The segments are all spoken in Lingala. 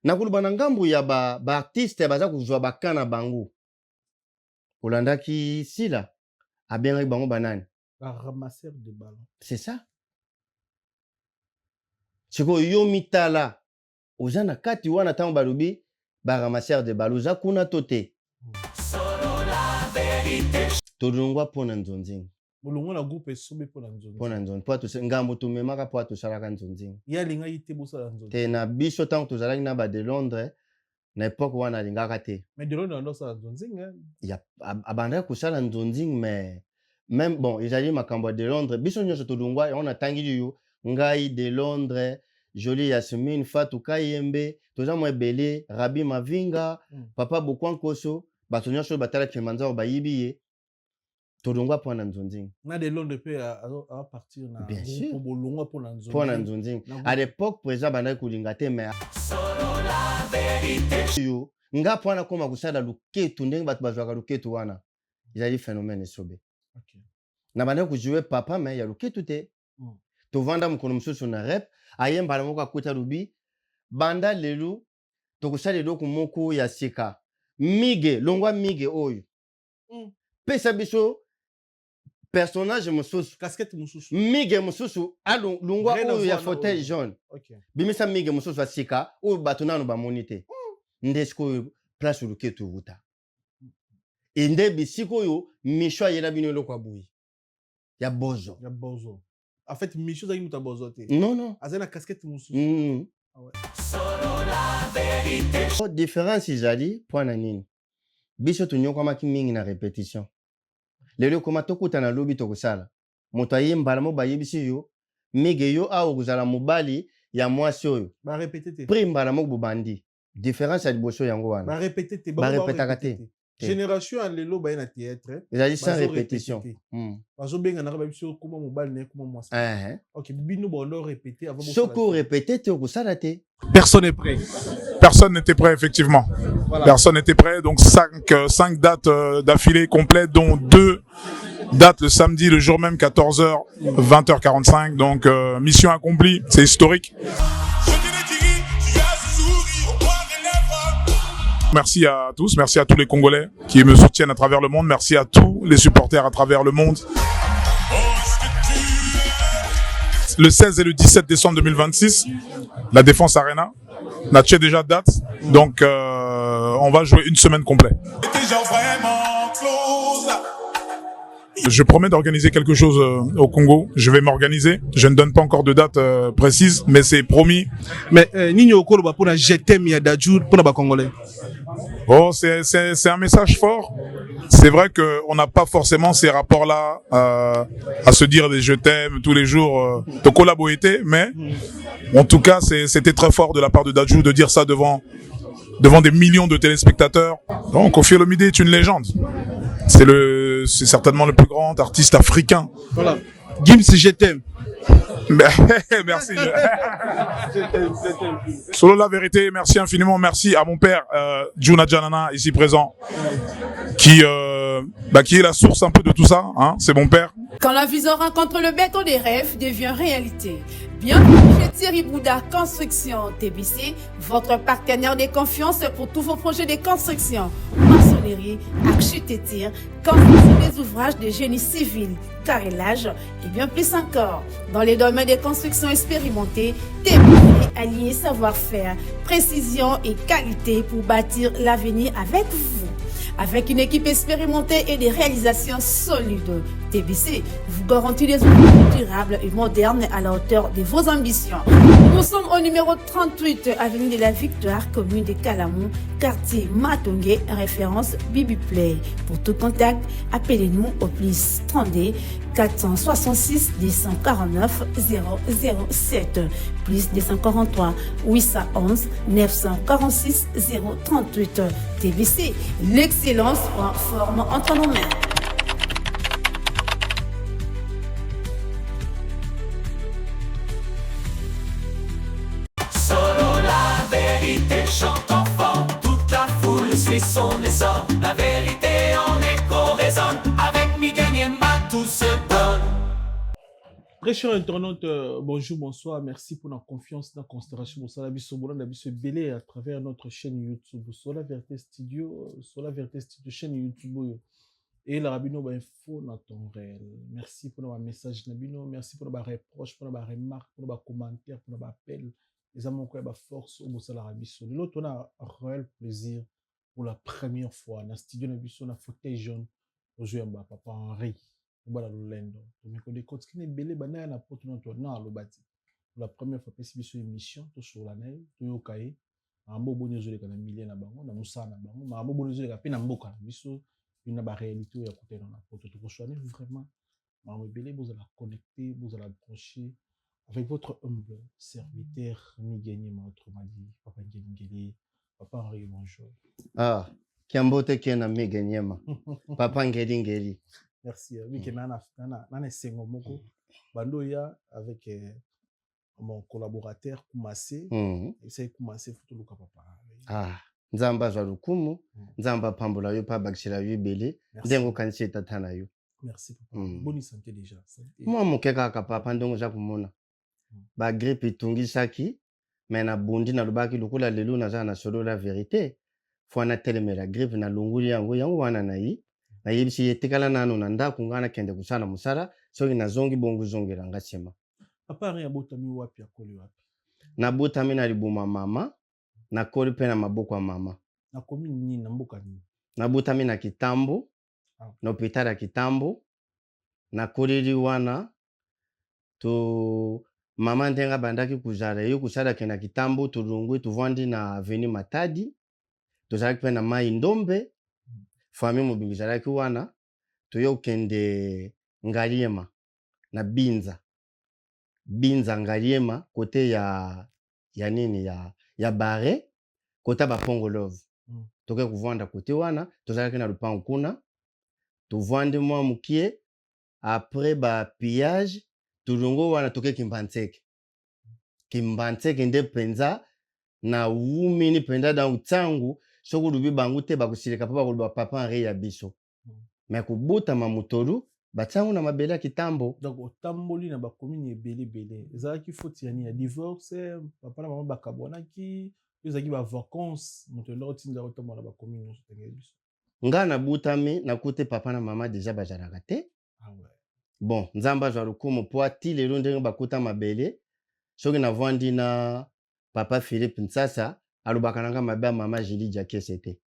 Nakoloba na ngambo ya ba ba artistes baza kozwa ba cas na bango. Olandaki Sila abengaki bango ba nani? Ba ramasseurs de ballon. C'est ça. Sikoyo yo mitala oza na kati wana ntango balobi ba ramasseurs de ballon oza kuna to te? Tolongwa mpo na nzonzing. Bolongwa na groupe esobe mpo na nzonzing. Mpo na nzonzing. Mpo tos ngambo tomemaka mpo tosalaka nzonzing. Ye alingaki te bosala nzonzing. Te na biso ntango tozalaki na ba de Londres na epoque wana alingaka te. Mais de Londres abanda kosala nzonzing hein. Ya abandaki kosala nzonzing mais même bon ezali makambo ya de Londres biso nyonso tolongwa yango natangeli yo ngai de Londres Jolie Yasmine Fatou Kayembe toza mwa ebele Rabi Mavinga papa Bokwankoso bato nyonso oyo batala Kilimanjaro bayibi ye tolongwa mpo na nzonzing na de Londres mpe a partir na Bien sûr. groupe bolongwa mpo na nzonzing mpo na nzonzing Na à l'époque président abandaki kolinga te mais yo nga mpo nakoma kosala luketu ndenge bato bazwaka luketu wana ezali phénomène esobe Nabandaki kojoue papa mais ya luketu te. Tovanda mokolo mosusu na rep aye mbala moko akoti alobi banda lelo tokosala eloko moko ya sika migue longwa migue oyo pesa biso personnage mosusu casquette mosusu migue mosusu alongwa Rien à oyo ya voir na fauteuil oyo. jaune Ok. Bimisa migue mosusu ya sika oyo bato nano bamoni te nde sikoyo place luketu ewuta e nde bisika oyo misho ayela bino eloko ya boye ya bozo. Ya bozo. En fait, Micho azalaki moto ya bozo te. Non, non. Azali na casquette mosusu. Ah ouais. Oh, différence ezali mpo na nini biso tonyokwamaki mingi na répétition lelo ekoma tokutana lobi tokosala moto aye mbala moko bayebisi yo mige yo awa okozala mobali ya mwasi oyo Ba répéter te. Prix mbala moko bobandi différence ya liboso yango wana. Ba répéter te. Ba Bango ba répétaka répéter te. te. Te. Génération ya lelo baye na théâtre. Ezali sans Bazo répétition. répéter te. Bazobenganaka ba biso koma mobali na ye koma mwasi. Ok, bino bondo répéter avant bosala Soki te. orépéter te okosala te. Personne n'est prêt. Personne n'était prêt, effectivement. Voilà. Personne n'était prêt. Donc, 5 dates d'affilée complètes, dont 2 dates le samedi, le jour même, 14h, 20h45. Donc, mission accomplie. C'est historique. Merci à tous, merci à tous les Congolais qui me soutiennent à travers le monde, merci à tous les supporters à travers le monde. Le 16 et le 17 décembre 2026, la Défense Arena, on a déjà date, donc on va jouer une semaine complète. Je promets d'organiser quelque chose au Congo. Je vais m'organiser. Je ne donne pas encore de date précise, mais c'est promis. Mais nini okoloba pour la je t'aime ya Dadju pour la Congolais. Oh, c'est un message fort. C'est vrai que on n'a pas forcément ces rapports-là à se dire des je t'aime tous les jours de collaborer, mais en tout cas, c'était très fort de la part de Dadju de dire ça devant des millions de téléspectateurs. Donc, Koffi Olomide est une légende. C'est certainement le plus grand artiste africain. Voilà. Gims, je t'aime. Merci. Solo la vérité, merci infiniment. Merci à mon père, Juna Janana, ici présent, qui est la source un peu de tout ça. Hein, c'est mon père. Quand la vision rencontre le béton des rêves, devient réalité. Bienvenue chez Thierry Bouddha Construction TBC, votre partenaire de confiance pour tous vos projets de construction, maçonnerie, architecture, construction des ouvrages de génie civil, carrelage et bien plus encore. Dans les domaines des constructions expérimentées, TBC allié savoir-faire, précision et qualité pour bâtir l'avenir avec vous. Avec une équipe expérimentée et des réalisations solides, TBC vous garantit des ouvrages durables et modernes à la hauteur de vos ambitions. Nous sommes au numéro 38, avenue de la Victoire, commune de Kalamu, quartier Matonge, référence Bibi Play. Pour tout contact, appelez-nous au plus 32 466 249 007, plus 243 811 946 038. TBC, l'excellence prend forme entre nos mains. Solo la vérité chante enfant, toute la foule suit son essor. La vérité en écho résonne, avec Miguel Niema tout se donne. Très cher internaute, bonjour, bonsoir. Merci pour la confiance, la considération. Bosala biso, bolanda biso ebele à travers notre chaîne YouTube. Sur la Vérité Studio, sur la Vérité Studio, chaîne YouTube. Oyo. Et la rabino ba info na temps réel. Merci pour nos message na bino, merci pour nos reproches, pour nos remarques, pour nos commentaires, pour nos appels. Les amours ba force au bosala rabiso. L'autre on a un réel plaisir pour la première fois na studio na biso na fauteuil jaune ozoyamba papa Henri Obala Lolendo. Tomiko décortiquer ebele bana ya na poto na to na aloba te. Pour la première fois pesi biso émission tosolola na ye, toyoka ye makambo boni ezoleka na milieu na bango, na mosala na bango, makambo boni ezoleka mpe na mboka na biso, mpe na baréalité oyo ya kutana na poto. Tokoswane vraiment makambo ebele. Bozala connecté, bozala branché avec votre humble serviteur Miguel Niema, autrement dit Papa Ngeli. Papa Henri, bonjour. Ah, kiambote ke na Mige Nyema, Papa Ngeli Ngeli. Merci. Mike, nana esengo moko bando oya avec mon collaborateur Kumase. Esai Kumase futuluka papa. Ah, Nzambe azwa lokumu. Nzambe apambola yo mpe abakisela yo ebele. Merci. Ndenge okanisi etata na yo. Merci papa. Bonne santé déjà, santé. Mwa moke kaka papa, ndenge oza komona. Bagrippe etungisaki me nabundi, nalobaki lokola lelo naza na solo la vérité, fo natelemela grippe, nalongoli yango. Yango wana nayi nayebisi ye etikala nano na ndako, ngai nakende kosala mosala, soki nazongi bongo ozongela nga nsima. Papa Henri, abotami wapi, akoli wapi? Nabotami na libuma mama, nakoli mpe na maboko ya mama. Na commune nini, na mboka nini? Nabotami na Kitambo. Na hôpital ya Kitambo nakoleli wana. To mama ndenge abandaki kozala ye kosalaki na Kitambo, tolongwe, tovandi na avenue Matadi, tozalaki mpe na Mai Ndombe, famille mobimba ezalaki wana. Toye kokende Ngaliema na Binza, Binza Ngaliema, kote ya nini ya bare kota bapongo love. Toke kovanda kote wana, tozalaki na lupango kuna, tovandi mwa mokie. Après bapillage, tolongo wana, toke Kimbantseke. Kimbantseke nde mpenza na wumini mpenza. Donc ntango soki olobi bango te, bakosilika mpo bakoloba papa Henri ya biso. Me kobotama motolu batiango na mabele ya Kitambo. Donc otamboli na bacommune ebele ebele. Ezalaki faute ya nini? Ya divorce, papa na mama bakabwanaki, to ezalaki bavacance moto eloko otinda otambola na bacommune nyonso? Tengeli biso. Nga nabutami nakute papa na mama déjà bazalaka te. Ah ouais. Bon, Nzambe azwa lokumu mpo ati lelo ndenge bakuta mabele, soki navandi na papa Philippe Nsasa, alobaka na nga mabe ya mama Julie Diakese te.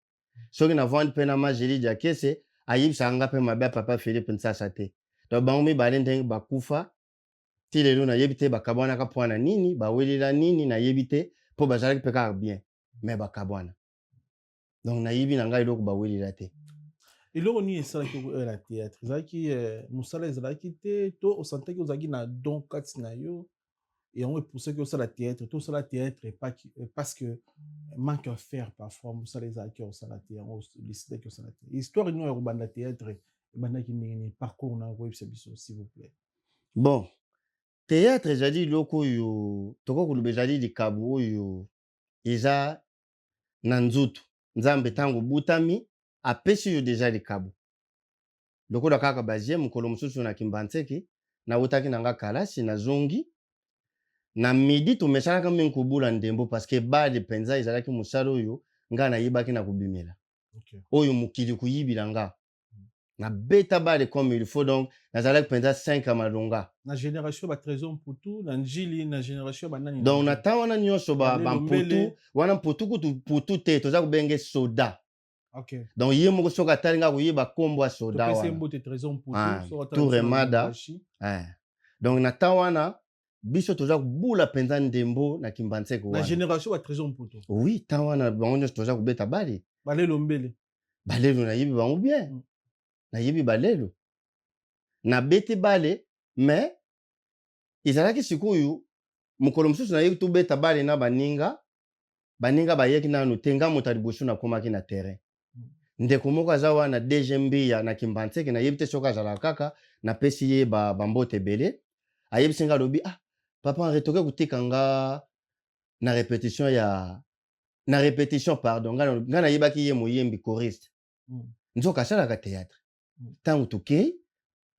Soki navandi mpe na ma Julie Diakese, ayebisaka nga mpe mabe ya papa Philippe Nsasa te. Donc bango mibale ndenge bakufa ti lelo, nayebi te bakabwanaka mpo na nini, bawelela nini, nayebi te, mpo bazalaki mpe kaka bien, mais bakabwana. Donc nayebi na ngai eloko bawelela te. Eloko nini esalaki oyo na théâtre? Ezalaki mosala ezalaki te, to osantaki ozalaki na don kati na yo, yango epusaki osala théâtre, to osala théâtre parce que manque à faire, parfois mosala ezalaki osala te, yango décidaki osala te? Histoire nini ya kobanda théâtre ebandaki ndenge nini? Parcours na koyebisa biso, s'il vous plaît. Bon, théâtre ezali eloko oyo tokoki koloba ezali likabo oyo eza na nzutu. Nzambe ntango obutami apesi yo déjà likabo, lokola kaka bazie. Mokolo mosusu na Kimbantseki, nawutaki na nga kalasi, nazongi na midi, tomesanaka mingi kobula ndembo, parce que bale mpenza ezalaki mosala oyo ngai nayebaki na kobimela. Oyo mokili koyibila nga, nabeta bale comme il faut, donc nazalaki mpenza 5 ya malonga. Na génération ba Trésor Mputu na Njili, na génération banani? Donc na ntango wana nyonso Balelo bamputu Mbele. wana, mputu kutu mputu te, toza kobenge soda. Donc ye moko soki atali nga, koyeba nkombo ya soda Topesi wana. mbote Trésor Mputu. Ah, Soki otala Toure biso na Mada. Lubumbashi. Eh. Donc na ntango wana biso toza kobula mpenza ndembo na Kimbantseke Na wana. génération ba Trésor Mputu. Oui, ntango wana bango nyonso toza kobeta bale. Balelo Mbele. Balelo nayebi bango bien. Nayebi balelo, nabeti bale, mais ezalaki sikoyo mokolo mosusu nayebi tobeta bale na baninga, baninga bayeki nanu te, nga moto ya liboso nakomaki na terrain. Ndeko moko aza wana, DG Mbiya na Kimbantseke, nayebi te soki azalaka kaka, napesi ye bambote ebele. Ayebisi nga, alobi: "Ah papa Henri, toke kotika nga na répétition ya na répétition." Pardon, nga nayebaki ye moyembi choriste. Nzoka asalaka théâtre. Ntango tokei,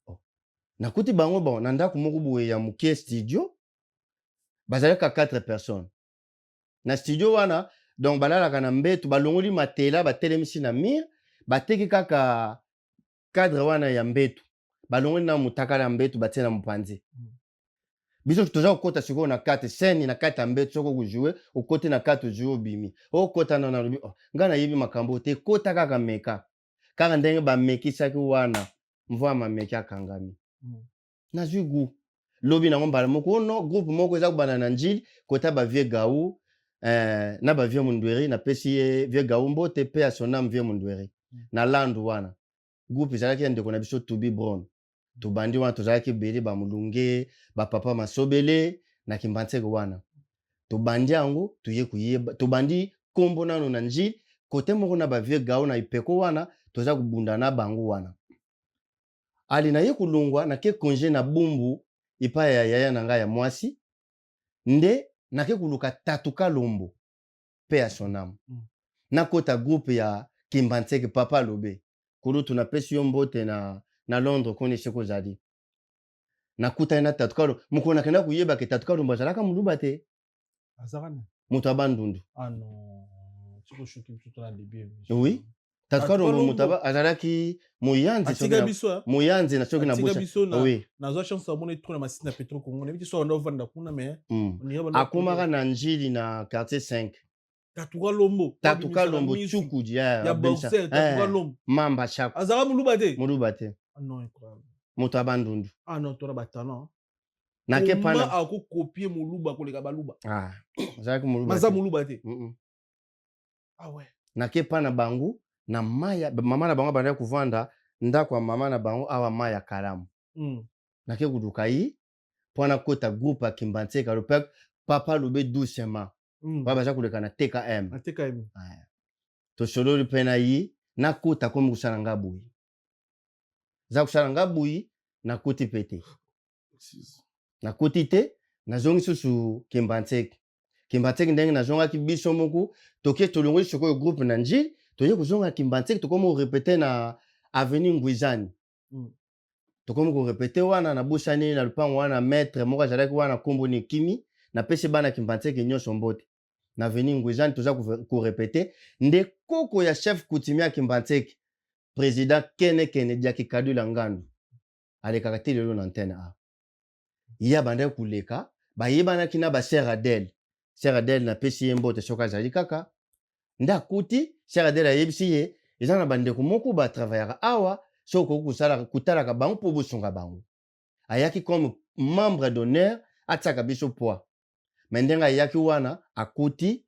oh, Nakuti bango bon na ndako moko boye ya moke, studio, bazalaki ka 4 personnes na studio wana. Donc balalaka na mbeto, balongoli matela, batelemisi na mur, bateki kaka cadre wana ya mbeto, balongoli na motakala ya mbeto, batie na mopanzi. Biso toza kokɔta sikoyo na kati scène, na kati ya mbeto. Soki okojouer, okoti na kati, ojouer, obimi, okɔta na nalobi: "Oh, ngai nayebi makambo te, kota kaka, meka kaka." Ndenge bamekisaki wana, mvwama meki akangami. Nazwi gu lobi nango mbala moko ono groupe moko eza kobanda na Njili, kota bavieux Gau na bavieux Mundweri. Napesi ye vieux Gau mbote mpe ya sonam vieux Mundweri. Na landu wana groupe ezalaki ya ndeko na biso Tubi Brown. Tobandi wana, tozalaki ebele, bamolunge, bapapa Masobele na Kimbanseke wana. Tobandi yango, toye koyeba, tobandi nkombo nano na Njili, kote moko na bavieux Gao na Ipeko wana, toza kobunda na bango wana. Ali naye kolongwa, nake congé na Bumbu epai ya yaya na ngai ya mwasi, nde nake koluka Tatu Kalombo mpe ya sonam. Nakota groupe ya Kimbanseke. Papa alobe kulutu, napesi yo mbote na Londres koni esika ozali. Nakutani na Tatu Kalombo. Mokolo nakenda koyeba ke Tatu Kalombo azalaka moluba te. Azalaka nani? Moto ya Bandundu. Ah non, tikochoquer biso to na début émission. Oui, Tatu Tatu Kalombo moto Kalombo. Azalaki moyanzi soki Atika biso, ah. Moyanzi na soki na Atika busa biso na oui. Nazwa chance amona trop na masisi na Petro Congo, nayebi te so banda ovanda kuna, mais on dirait banda. Akomaka na Njili na quartier 5. Tatu Kalombo. Tatu Kalombo Tsukudi ya boxer Tatu Kalombo. Mamba Chako. Azalaka moluba te? Moluba te. Ah non, incroyable. Moto ya Bandundu. Ah non, tona batalent. Nake Comment pana akocopier moluba koleka baluba? Ah, azalaki moluba Maza te. Moluba te. Ah ouais. Nake pa na bango na maya, mama na bango abandaki kovanda ndako ya mama na bango awa, mai ya Kalamu. Nake koluka ye mpo nakota groupe ya Kimbanseke. Alope papa alobe doucement. Oyo baza koleka na TKM. Na TKM. Aya. Tosololi mpe na ye, nakota, komi kosala nga boye, za kosala nga boye, nakoti mpe te, nakoti te. Nazongi susu Kimbanseke. Kimbanseke, ndenge nazongaki, biso moko toke, tolongoli sikoyo groupe na Njili, toye kozonga Kimbanseke, tokomi korépéter na avenue Ngwizani. Tokomi korépéter wana, nabosani na lupango wana, maître moko azalaki wana, nkombo ni Kimi. Napesi bana Kimbanseke nyonso mbote. Na avenue Ngwizani toza korépéter, nde koko ya chef coutumier ya Kimbanseke, président Kene Kene Diaki Kadula Ngandu, alekaka te lelo na antenne a ye, abandaki koleka, bayebanaki na basœur Adele. Sœur Adele, napesi ye mbote soki azali kaka. Nde akuti sœur Adele, ayebisi ye eza na bandeko moko batravaillaka awa, soki okoki kosala kotalaka bango mpo bosunga bango. Ayaki comme membre d'honneur, atiaka biso poids. Me ndenge ayaki wana, akuti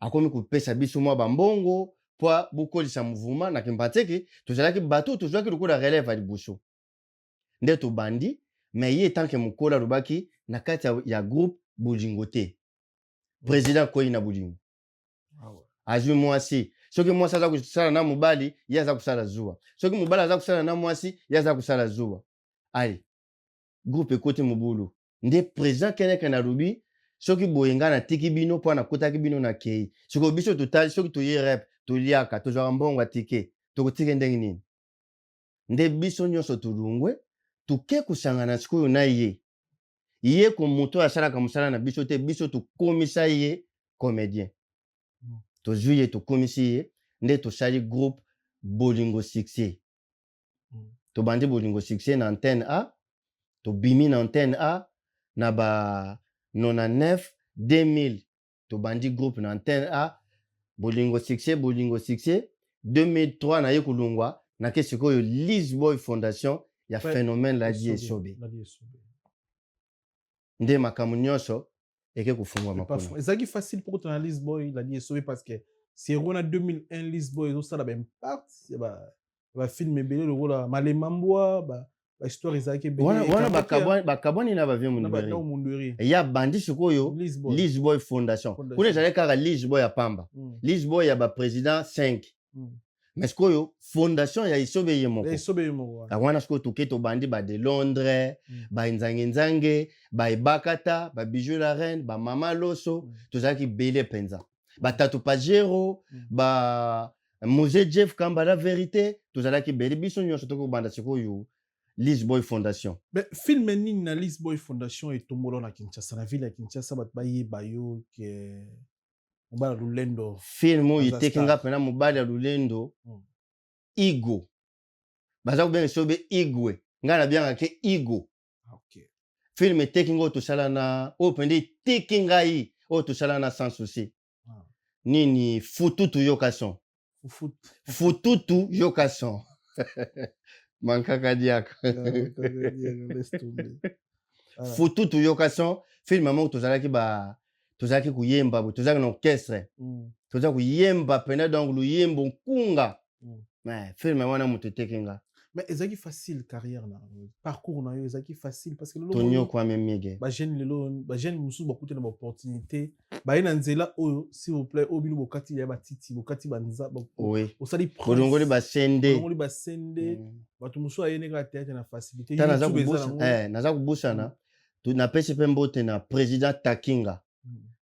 akomi kopesa biso mwa bambongo mpo bokolisa mouvement na Kimbanseke. Tozalaki bato oyo tozwaki lokola relève ya liboso, nde tobandi. Me ye tanke mokolo alobaki na kati ya groupe bolingo te, président akwei na bolingo. Ah ouais. Azwi mwasi. Soki mwasi aza kosala na mobali, ye aza kosala zuwa. Soki mobali aza kosala na mwasi, ye aza kosala zuwa. Ale groupe ekoti mobulu. Nde président Kenekene alobi: "Soki boye, ngai natiki bino mpo nakutaki bino na kei. Sikoyo biso totali, soki toye rep, toliaka, tozwaka mbongo ya tike, tokotike ndenge nini?" Nde biso nyonso tolungwe, toke kosangana sikoyo na ye. Ye ko moto oyo asalaka mosala na biso te, biso tokomisa ye comédien. Tozwi ye, tokomisi ye, nde tosali groupe Bolingo Succès. Tobandi Bolingo Succès na antenne A. Tobimi na antenne A na ba 99 2000. Tobandi groupe na antenne A, Bolingo Succès. Bolingo Succès 2003, naye kolongwa, nake sikoyo Lisboy Fondation ya phénomène Ladi Esobe. Ladi Esobe. Nde makambo nyonso eke kofungwama Pas kuna. Ezalaki facile pour kotana Lisboy Ladi Esobe, parce que c'est wana 2001, Lisboy ezosala baimpact ya bafilm ebele lokola Malema Mbwa, bahistoire ezalaki ebele. Wana wana Ekataki bakabwani na bavieux na Mundweri. na Mundweri. Ya bandi sikoyo Lisboy. Lisboy Fondation. Fondation. Kuna ezalaki kaka Lisboy ya pamba, Lisboy ya baprésident 5. Mais sikoyo fondation ya Esobe ye moko. Ya Esobe ye moko wana. Yango wana sikoyo toke, tobandi ba de Londres, banzange-nzange, baebakata, babijou la reine, bamama loso. Tozalaki bele mpenza, batatu pajero, ba Mose Jeff Kamba la vérité. Tozalaki bele biso nyonso, toki kobanda sikoyo. Lisboy Fondation. Mais film nini na Lisboy Fondation etombola na Kinshasa, na ville ya Kinshasa, bato bayeba yo ke mobali ya lolendo? Film oyo Aza eteki star. Nga mpena mobali ya lolendo. Igo, baza kobenga sobe Igwe, ngai nabiangaka Igo. Ah, ok. Film eteki nga oyo tosala na oyo mpenza eteki ngai, oyo tosala na Sans Souci. Nini, Fututu Yoka Son. Fufut. Fututu Yoka Son, mankaka diaka. Laisse tomber. Voilà. Fututu Yoka Son, film moko tozalaki ba tozalaki koyemba boye, tozalaki na orchestre. Toza koyemba mpena, donc loyembo nkunga. Mais film wana moto eteki nga. Mais ezalaki facile, carrière na parcours na yo ezalaki facile? Parce que lelo Tonyokwami mingi. Bajeune, lelo bajeune mosusu bakuti na baopportunité, baye na nzela oyo, s'il vous plaît, oyo bino bokati ya batiti, bokati banza, osali. Bolongoli basende. Bolongoli basende. Bato mosusu ayene kaka théâtre na facilité. Ta naza YouTube eza kobusa nango. Naza kobusana. Napesi mpe mbote na président Takinga.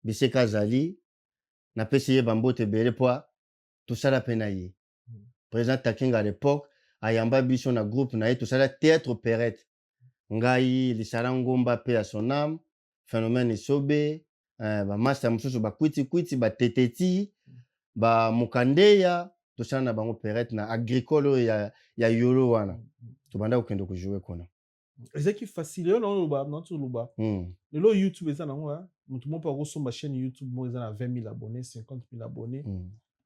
Bisika azali, napesi ye bambote ebele mpo tosala mpe na ye. Président Takinga, à l'époque ayamba biso na groupe na ye, tosala théâtre opérette, ngai, Lisala Ngomba mpe ya son âme, Phénomène Esobe, bamaster mosusu, bakwitikwiti, bateteti, bamokandeya, tosala na bango opérette na Agricole oyo ya Yolo wana. Tobanda kokende kojouer kuna. Ezalaki facile? Yo naoloba, nauti oloba, lelo YouTube eza nango, ah, moto moko mpe akosomba chaîne YouTube moko eza na 20 000 abonnés, 50 000 abonnés.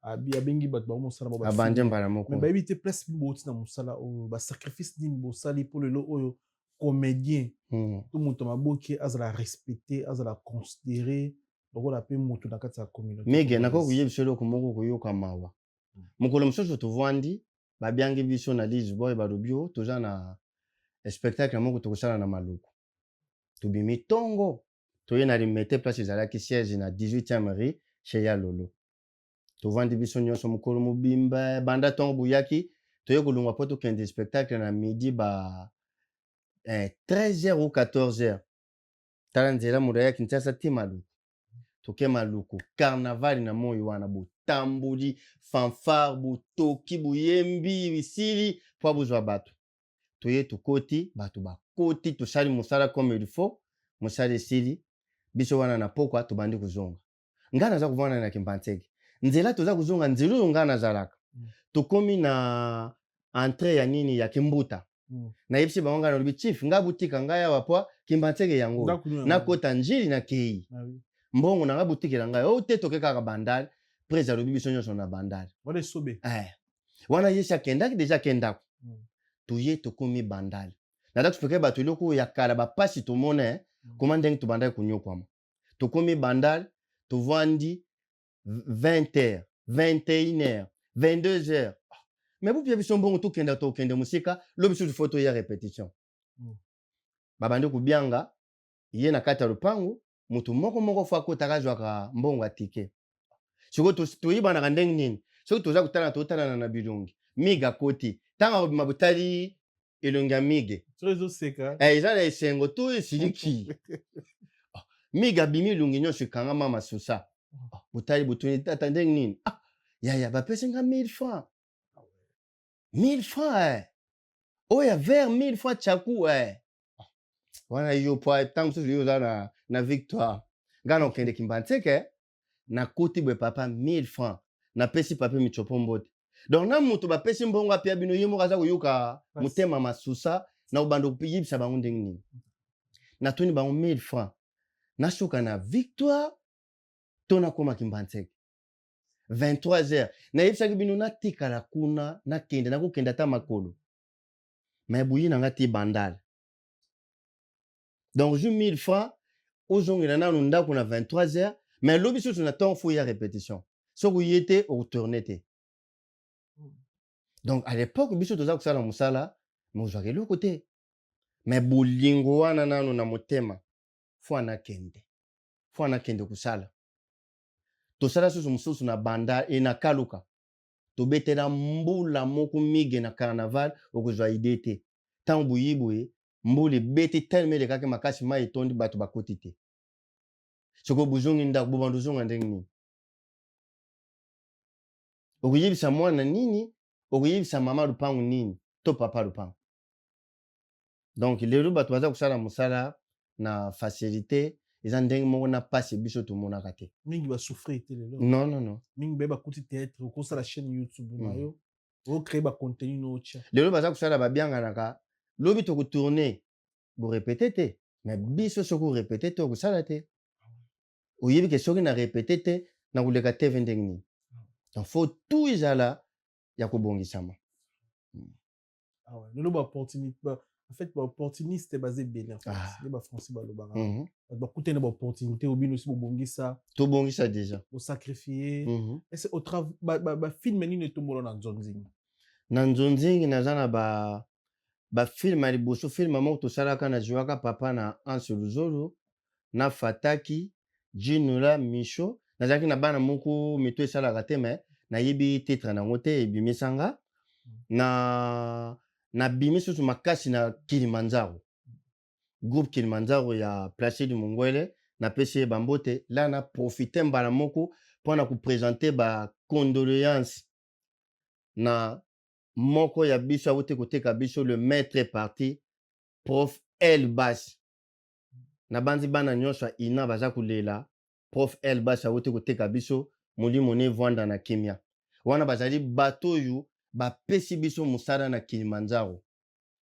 Abi abengi bato bango mosala bao. Abandi mbala moko. Mais bayebi te place nini bouti na mosala oyo, basacrifice nini bosali mpo lelo oyo comédien to moto ya maboke azala respecté, azala considéré lokola mpe moto na kati ya communauté Mige, nakoki congolaise. koyebisa eloko moko koyoka mawa. Mokolo mosusu tovwandi, babiangi biso na Lisboy, balobi o toza na spectacle moko tokosala na Maluku. Tobimi ntongo, toye na Limete, place ezalaki siège na 18e rue chez ya Lolo. Tovandi biso nyonso mokolo mobimba, banda ntongo boyaki, toye kolongwa mpo tokende spectacle na midi ba 13 heures ou 14 heures. Tala nzela moto aya Kinshasa ti Maluku. Toke Maluku, carnaval na moi wana, botamboli, fanfare, botoki, boyembi, esili mpo bozwa bato. Toye, tokoti, bato bakoti, tosali mosala comme il faut. Mosala esili, biso wana na pokwa tobandi kozonga. Ngai naza kovanda na Kimbanseke, nzela toza kozonga, nzela oyo ngai nazalaka. Tokomi na entrée ya nini, ya Kimbuta. Nayebisi bango, ngai nalobi: "Chief, ngai butika ngai awa po Kimbanseke yango oyo." Ndako nini yango? Nakota Njili, nakei. Ah oui. Mbongo na ngai butikela ngai oyo te, toke kaka Bandal. Prese alobi biso nyonso na Bandal. Wana Esobe. Wana ye si akendaki déjà, akendako. Toye, tokomi Bandal, naza expliquer bato eloko oyo ya kala, bapasi tomona, koma ndenge tobandaki konyokwama. Tokomi Bandal, tovandi 20 heures, 21 heures, 22 heures. Ah, mais bopia biso mbongo, tokenda, tokende mosika, lobi susu fo toya répétition. Babandi kobianga ye na kati ya lopango, moto moko moko fo akotaka, azwaka mbongo ya ticket. Sikoyo toyibanaka ndenge nini? Soki toza kotalana, totalana na bilongi. Mige akoti, ntango akobima, botali elongi ya Mige. So ezoseka. Eza na esengo to esiliki. Ah, Mige abimi, elongi nyonso ekangama masusa. Ah, botali, botuni: "Tata, ndenge nini?" "Ah, yaya, bapesi nga 1000 francs, 1000 francs, oyo ya vert, 1000 francs tchaku." Ah, wana yo po ntango mosusu yo oza na Victoire, ngai na okende Kimbanseke, nakoti boye, papa, 1000 francs, napesi pape Michopo mbote. Donc na moto bapesi mbongo apia bino, ye moko aza koyoka Pasi. motema masusa na kobanda koyebisa bango ndenge nini. Natuni bango: "1000 francs, nasuka na Victoire to nakóma Kimbanseke 23 heures?" Nayebisaki bino, natikala kuna, nakende, nakokende ata makolo, me buyi na nga ti Bandal. Donc ozwi 1000 francs, ozongela nanu ndako na 23 heures, mais lobi susu na ntongo fo ya répétition. Soki oye te, okotourner te. Donc à l'époque biso toza kosala mosala, mais ozwaka eloko te, mais bolingo wana nanu na motema, fo anakende, fo anakende kosala. Tosala susu mosusu na Banda e na Kaluka, tobetela mbula moko mige na carnaval, okozwa idée te. Ntango boyi boye, mbula ebeti telema, elekaki makasi, mai etondi, bato bakoti te. Soki bozongi ndako, bobanda ozonga ndenge nini? Okoyebisa mwana nini? Okoyebisa mama lupangu nini to papa lupangu? Donc lelo bato baza kosala mosala na facilité, eza ndenge moko na mpasi biso tomonaka te. Mingi basouffrir te lelo. Non, non, non. Mingi baye bakuti théâtre, okosala chaîne YouTube na yo, ocréer bacontenu na otya. Lelo baza kosala, babianganaka lobi tokotourner, borépéter te. Mais biso soki orépéter te, okosala te. Oyebi ke soki na répéter te, na koleka TV ndenge nini? Donc faut tout ezala ya kobongisama. Ah ouais. Lelo baopportunité en fait, baopportuniste baza ebele en fait. Ah. Nde bafrançais balobaka. Bato bakutani na baopportunité oyo bino osi bobongisa. Tobongisa déjà. Bosacrifie. Ese bafilm nini etombola na Nzonzingi? Na Nzonzingi naza na bafilm ya liboso. Film moko tosalaka, na jouaka papa na Anse Luzolo na Fataki Jinula Micho. Nazalaki na bana moko mito esalaka te, me nayebi titre nango te. Ebimisanga na nabimi susu makasi na Kilimanjaro, groupe Kilimanjaro ya Placide Mongwele. Napesi ye bambote la. Na profite mbala moko mpona koprésenter bacondoléance na moko ya biso awuti koteka biso, le maître parti, prof Elbas. Nabandi bana nyonso ya ina baza kolela. Prof Elbas awuti koteka biso, molimo ne evwanda na kimia. Wana bazali bato oyo bapesi biso mosala na Kilimanjaro.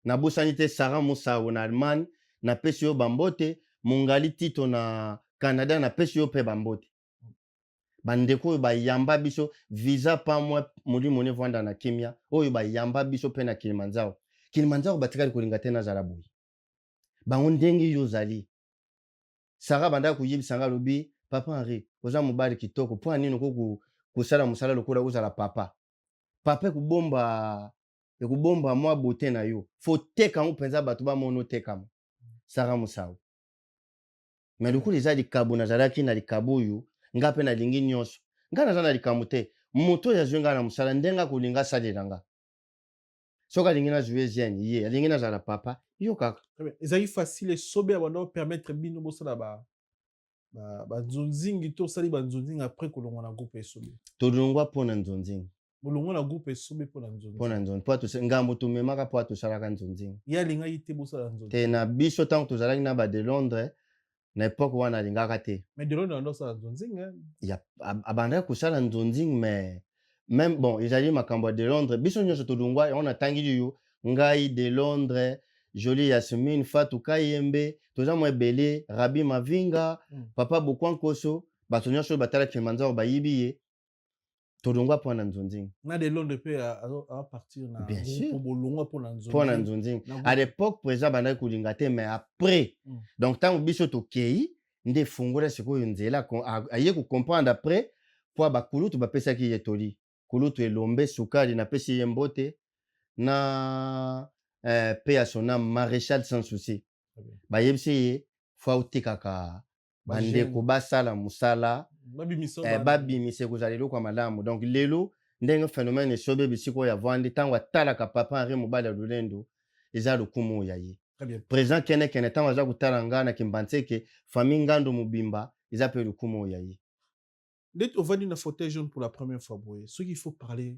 Nabosani te Sara Mosao na Allemagne, napesi yo bambote. Mongali Tito na Canada, napesi yo mpe bambote. Bandeko oyo bayamba biso visa pamwa, molimo ne evwanda na kimia. Oyo bayamba biso mpe na Kilimanjaro, Kilimanjaro batikali kolinga te nazala boye. Bango ndenge yo ozali, Sara bandaka koyebisa nga, alobi: "Papa Henri, oza mobali kitoko, mpo ya nini okoki kosala mosala lokola ozala papa? Papa ekobomba mwa bote na yo, faut teka yango mpenza, bato bamona otekama." Sara Mosau, me lokola eza likabo, nazalaki na likabo oyo nga mpe nalingi nyonso. Nga naza na likambo te. Moto oyo azwi nga na mosala, ndenge akolinga asalela nga, soki alingi nazwa jeune, ye alingi nazala papa, yo kaka. Ezalaki facile Esobe ya bando permettre bino bosala banzonzingi to osali banzonzingi après kolongwa na groupe Esobe? Tolongwa mpo na nzonzingi. Bolongwa na groupe Esobe mpo na nzonzingi? Mpo na nzonzi, mpo ngambo tomemaka mpo tosalaka nzonzingi. Ye alingaki te bosala nzonzingi? Te, na biso ntango tozalaki na bade Londres na époque wana, alingaka te. Mais de Londres bando osala nzonzingi? Abandaki kosala nzonzingi, mais même bon, ezali makambo ya de Londres. Biso nyonso tolongwa yango. Natangili yo ngai, de Londres, Joli Yasmine, Fatu Kayembe, toza mwa ebele, Rabi Mavinga, papa Bokwankoso, bato nyonso oyo batalaki Kilimanjaro bayibi ye. Tolongwa mpo na nzonzingi. Na de Londres mpe apartir na Bien sûr. Bolongwa mpo na mpo na nzonzingi. À l'époque, président bandaki kolinga te, mais après donc ntango biso tokei nde fungola sikoyo nzela, aye kocomprendre après mpo bakulutu bapesaki ye toli. Kulutu Elombe Sukali, napesi ye mbote na pe ya sona Maréchal Sans Souci, bayebisi ye faut aotekaka bandeko basala mosala, babimisa, ekozala eloko ya malamu. Donc lelo ndenge phénomène Esobe bisika oyo avandi, ntango atalaka papa Henri mobali ya lolendo, eza lokumu oyo ya ye. Président Kenekene, ntango aza kotala nga na Kimbantseke, famille Ngando mobimba, eza mpe lokumu oyo ya ye. Ndeti ovandi na fauteuil jaune pour la première fois boye, soki il faut parler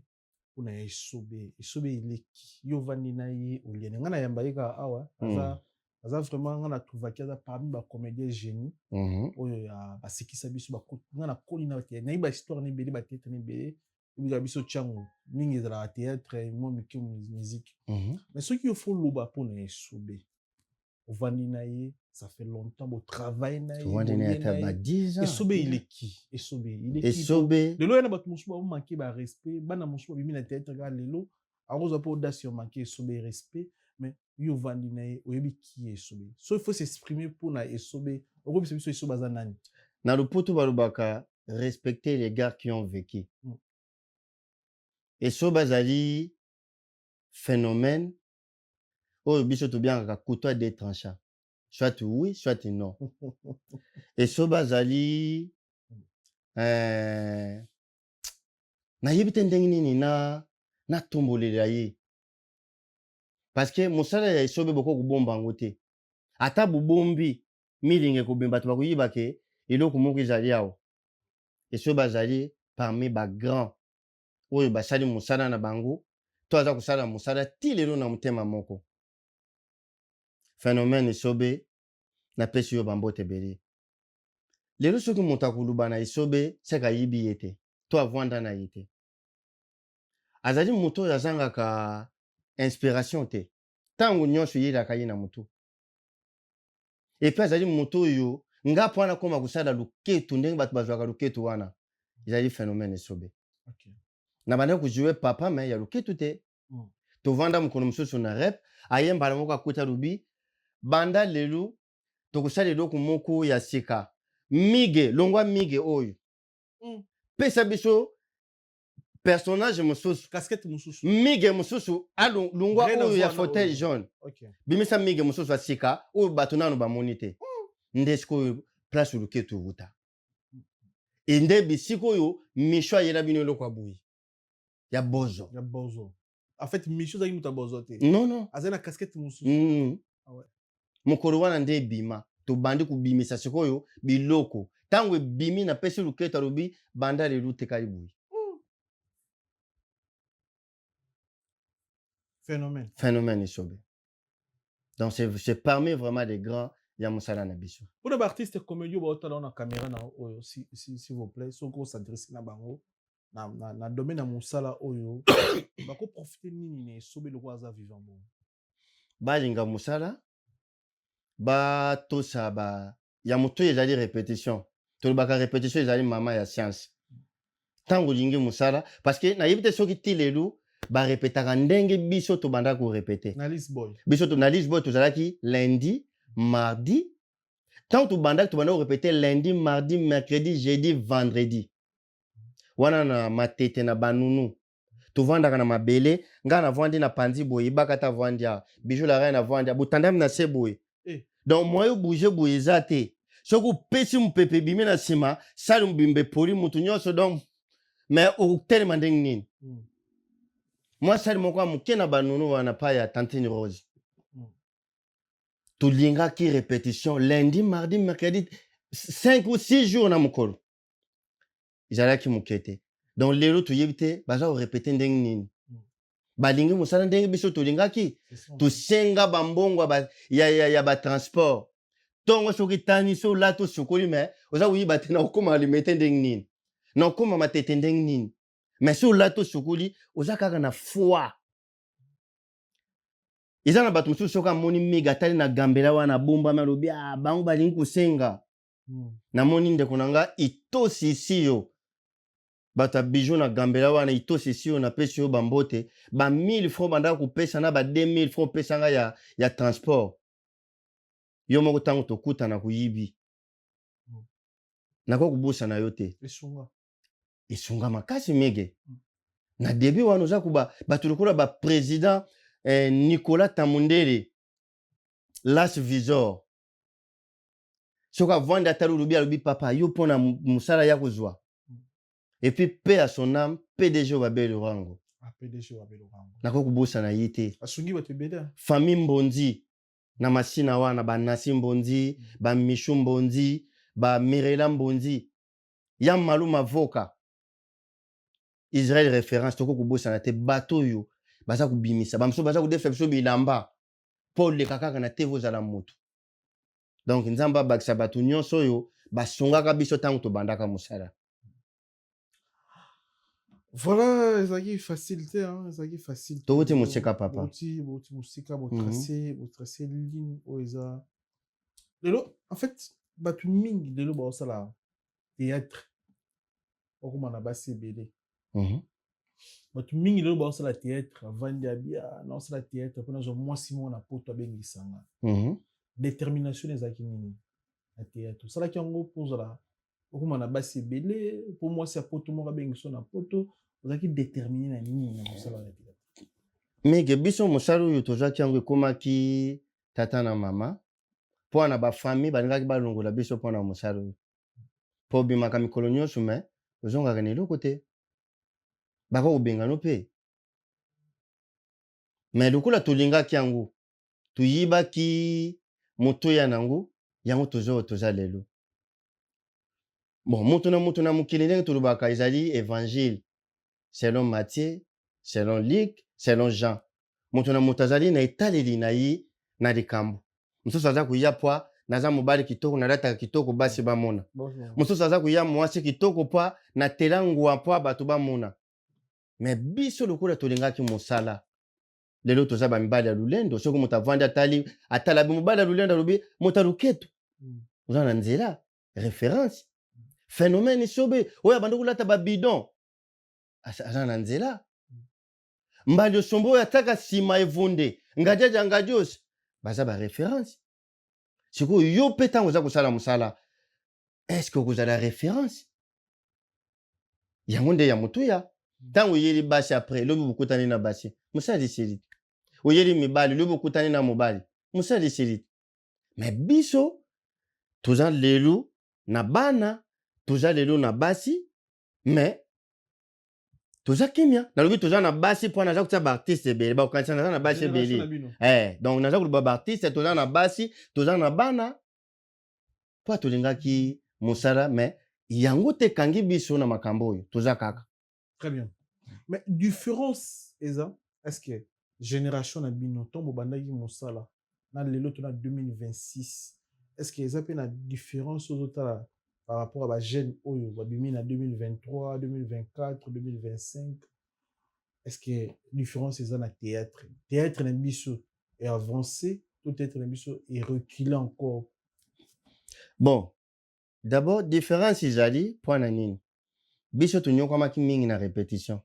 mpona ya Esobe, Esobe eleki yo, ovandi na ye, oliene ngai nayamba ye kaka awa, aza vraiment, ngai natrouvaki aza parmi bacomédien génie oyo ya basekisa biso. Ngai nakoli na nayebi bahistoire na ebele, bathéâtre na ebele ebikaka biso ntiango mingi, ezalaka théâtre mwa mike, musique. Mais soki yo faut loba mpona Esobe, ovandi na ye, ça fait longtemps botravaille na ye. Tovandi na ye ata ba 10 ans. Esobe eleki, Esobe eleki. Esobe. Lelo ye na bato mosusu baomanke barespect. Bana mosusu babimi na théâtre kaka lelo, akozwa mpe audace omanke Esobe respect. Mais yo ovandi na ye, oyebi ki ye Esobe. So il faut s'exprimer mpona Esobe, okobisa biso Esobe aza nani? Na lopoto balobaka: "Respecter les gars qui ont vécu." Esobe azali phénomène oyo biso tobiangaka couteau à deux tranchants, soit oui, soit non. Esobe azali nayebi te ndenge nini na natombolela ye, parce que mosala ya Esobe boko kobomba yango te. Ata bobombi milinga, ekobima, bato bakoyiba ke eloko moko ezali awa. Esobe azali parmi bagrand oyo basali mosala na bango to aza kosala mosala ti lelo na motema moko. Phénomène Esobe, napesi yo bambote ebele. Lelo soki moto akoluba na Esobe, seke ayibi ye te to avwanda na ye te. Azali moto oyo azangaka inspiration te, ntango nyonso eyelaka ye na motu. Epe azali moto oyo nga mpo nakoma kosala luketu ndenge bato bazwaka luketu wana, ezali Phénomène Esobe. Nabandaki kojouer papa me ya luketu te. Tovanda mokolo mosusu na rep, aye mbala moko akuta, alobi: "Banda lelo tokosala eloko moko ya sika, mige longwa mige oyo, pesa biso personnage mosusu." Casquette mosusu. Mige mosusu alongwa oyo ya fauteuil jaune. Bimisa mige mosusu ya sika oyo bato nano bamoni te. Nde sikoyo place luketu wuta e nde bisika oyo Misho ayela bino eloko ya boye ya bozo. Ya bozo. En fait, Micho azalaki moto ya bozo te. Non. Azali na casquette mosusu. Ah ouais. Mokolo wana nde ebima, tobandi kobimisa sikoyo biloko. Ntango ebimi, napesi luketo, alobi: "Banda lelo tekali boye." Phénomène. Phénomène Esobe. Donc c'est parmi vraiment des grands ya mosala na biso. Mpona baartiste comédie oyo baotala na caméra na oyo, s'il vous plaît, soki os'adresse na bango na domaine ya mosala oyo, bakoprofite nini na Esobe lokola aza vivant bongo? Balinga mosala, batosa ba ya moto oyo ezali répétition. Tolobaka répétition ezali mama ya science. Ntango olingi mosala, parce que nayebi te soki ti lelo barepetaka ndenge biso tobandaka korepete. Na Lisboy. Biso na Lisboy tozalaki lundi, mardi. Ntango tobandaki, tobandaki korepete lundi, mardi, mercredi, jeudi, vendredi. Wana na Matete na Banunu, tovandaka na mabele. Ngai navandi na panzi boye, ebaka ta avandi awa, Bijou la Reine avandi awa, botandami na se boye. Donc moyen obouge boye eza te. Soki opesi mopepe, ebimi na nsima, sali mobimba epoli motu nyonso. Donc mais otelema ndenge nini? Mwa sali moko ya moke na Banunu wana pa ya Tantine Rose. Tolingaki répétition lundi, mardi, mercredi, 5 ou 6 jours na mokolo, ezalaki moke te. Donc lelo toyebi te baza korepete ndenge nini. Balingi mosala ndenge biso tolingaki. C'est ça. Tosenga bambongo ya batransport. Ntongo soki tani so olati, osokoli, me oza koyiba te. Na okóma Limete ndenge nini, na okóma Matete ndenge nini? Mais so olati, osokoli, oza kaka na foi. Eza na bato mosusu, soki amoni miga, atali na gambela wana abombami, alobi: "Ah, bango balingi kosenga." Namoni ndeko na nga Itosi yo, bato ya Bijou na gambela wana, Itosi yo, napesi yo bambote. Ba 1000 francs bandaka kopesa na ba 2000 francs opesanga ya transport yo moko. Ntango tokutana koyibi, nakoki kobosana yo te. Esunga. Esunga makasi mege. Na début wana oza kuba bato lokola baprésident Nicolas Tamundele, Las Visor. Soki avandi, atali, olobi, alobi: "Papa, yo mpona mosala ya kozwa." Et puis paix à son âme, PDG Babel Rango. Ah, PDG Babel Rango. Nakoki kobosana ye te. Asungi bato ebele. Famille Mbondi na Masina wana, banasi Mbondi, bamishu Mbondi, bamirela Mbondi ya Malu Mavoka, Israel Référence, tokoki kobosana te. Bato oyo baza kobimisa bamosusu, baza kodefa biso bilamba mpo oleka kaka na te, ozala motu. Donc Nzambe abakisa bato nyonso oyo basungaka biso ntango tobandaka mosala. Voilà, ezalaki facile te, hein, ezalaki facile te. Towuti mosika, papa. Bouti mosika, botrace ligne oyo eza lelo. En fait, bato mingi lelo baosala théâtre, bakóma na basi ebele. Bato mingi lelo baosala théâtre, avandi abia: "Naosala théâtre mpo nazwa mwasi moko na poto abengisanga." Détermination ezalaki nini na théâtre? Osalaki yango mpo ozala okóma na basi ebele, mpo mwasi ya poto moko abengiso na poto? Ozalaki déterminé na nini na mosala ya théâtre? Mige, biso mosala oyo tozwaki yango, ekomaki tata na mama mpo na bafamille balingaki balongola biso mpo na mosala oyo, mpo obimaka mikolo nyonso me ozongaka na eloko te, baka kobengano mpe. Me lokola tolingaki yango, toyibaki motoya nango, yango toza oyo toza lelo. Bon, moto na moto na mokili, ndenge tolobaka, ezali évangile selon Matthieu, selon Luc, selon Jean. Moto na moto azali na etaleli na ye na likambo. Mosusu aza koya pwa naza mobali kitoko, nalataka kitoko, basi bamona. Mosusu aza koya mwasi kitoko pwa natela ngwa pwa bato bamona. Me biso lokola tolingaki mosala, lelo toza bamibali ya lulendo. Soki moto avandi atali, atalabi mobali ya lulendo, alobi moto ya luketu. Oza na nzela référence phénomène sobe oyo abandi kolata babidon, aza na nzela. Mbali osombo oyo atiaka nsima evunde ngadiadia ngadios, baza baréférence. Sikoyo yo mpe ntango oza kosala mosala, est-ce okozala référence? Yango nde ya motuya. Ntango oyeli basi, après lobi bokutani na basi, mosala esili te. Oyeli mibali, lobi okutani na mobali, mosala esili te. Me biso toza lelo na bana, toza lelo na basi, me toza kimia. Nalobi toza na basi mpo naza kotia baartiste ebele, bakokanisa naza na basi Génération ebele. na bino. Donc naza koloba baartiste, toza na basi, toza na bana mpo tolingaki mosala, me yango te ekangi biso na makambo oyo toza kaka. Très bien. Mais différence eza, est-ce que génération na bino, ntango bobandaki mosala na lelo to na 2026, est-ce que eza mpe na différence ozotala par rapport à bajeune oyo babimi na 2023, 2024, 2025? Est-ce que différence eza na théâtre? Théâtre na biso est avancé to théâtre na biso est reculé encore? Bon, d'abord différence ezali mpo na nini? Biso tonyokwamaki mingi na répétition.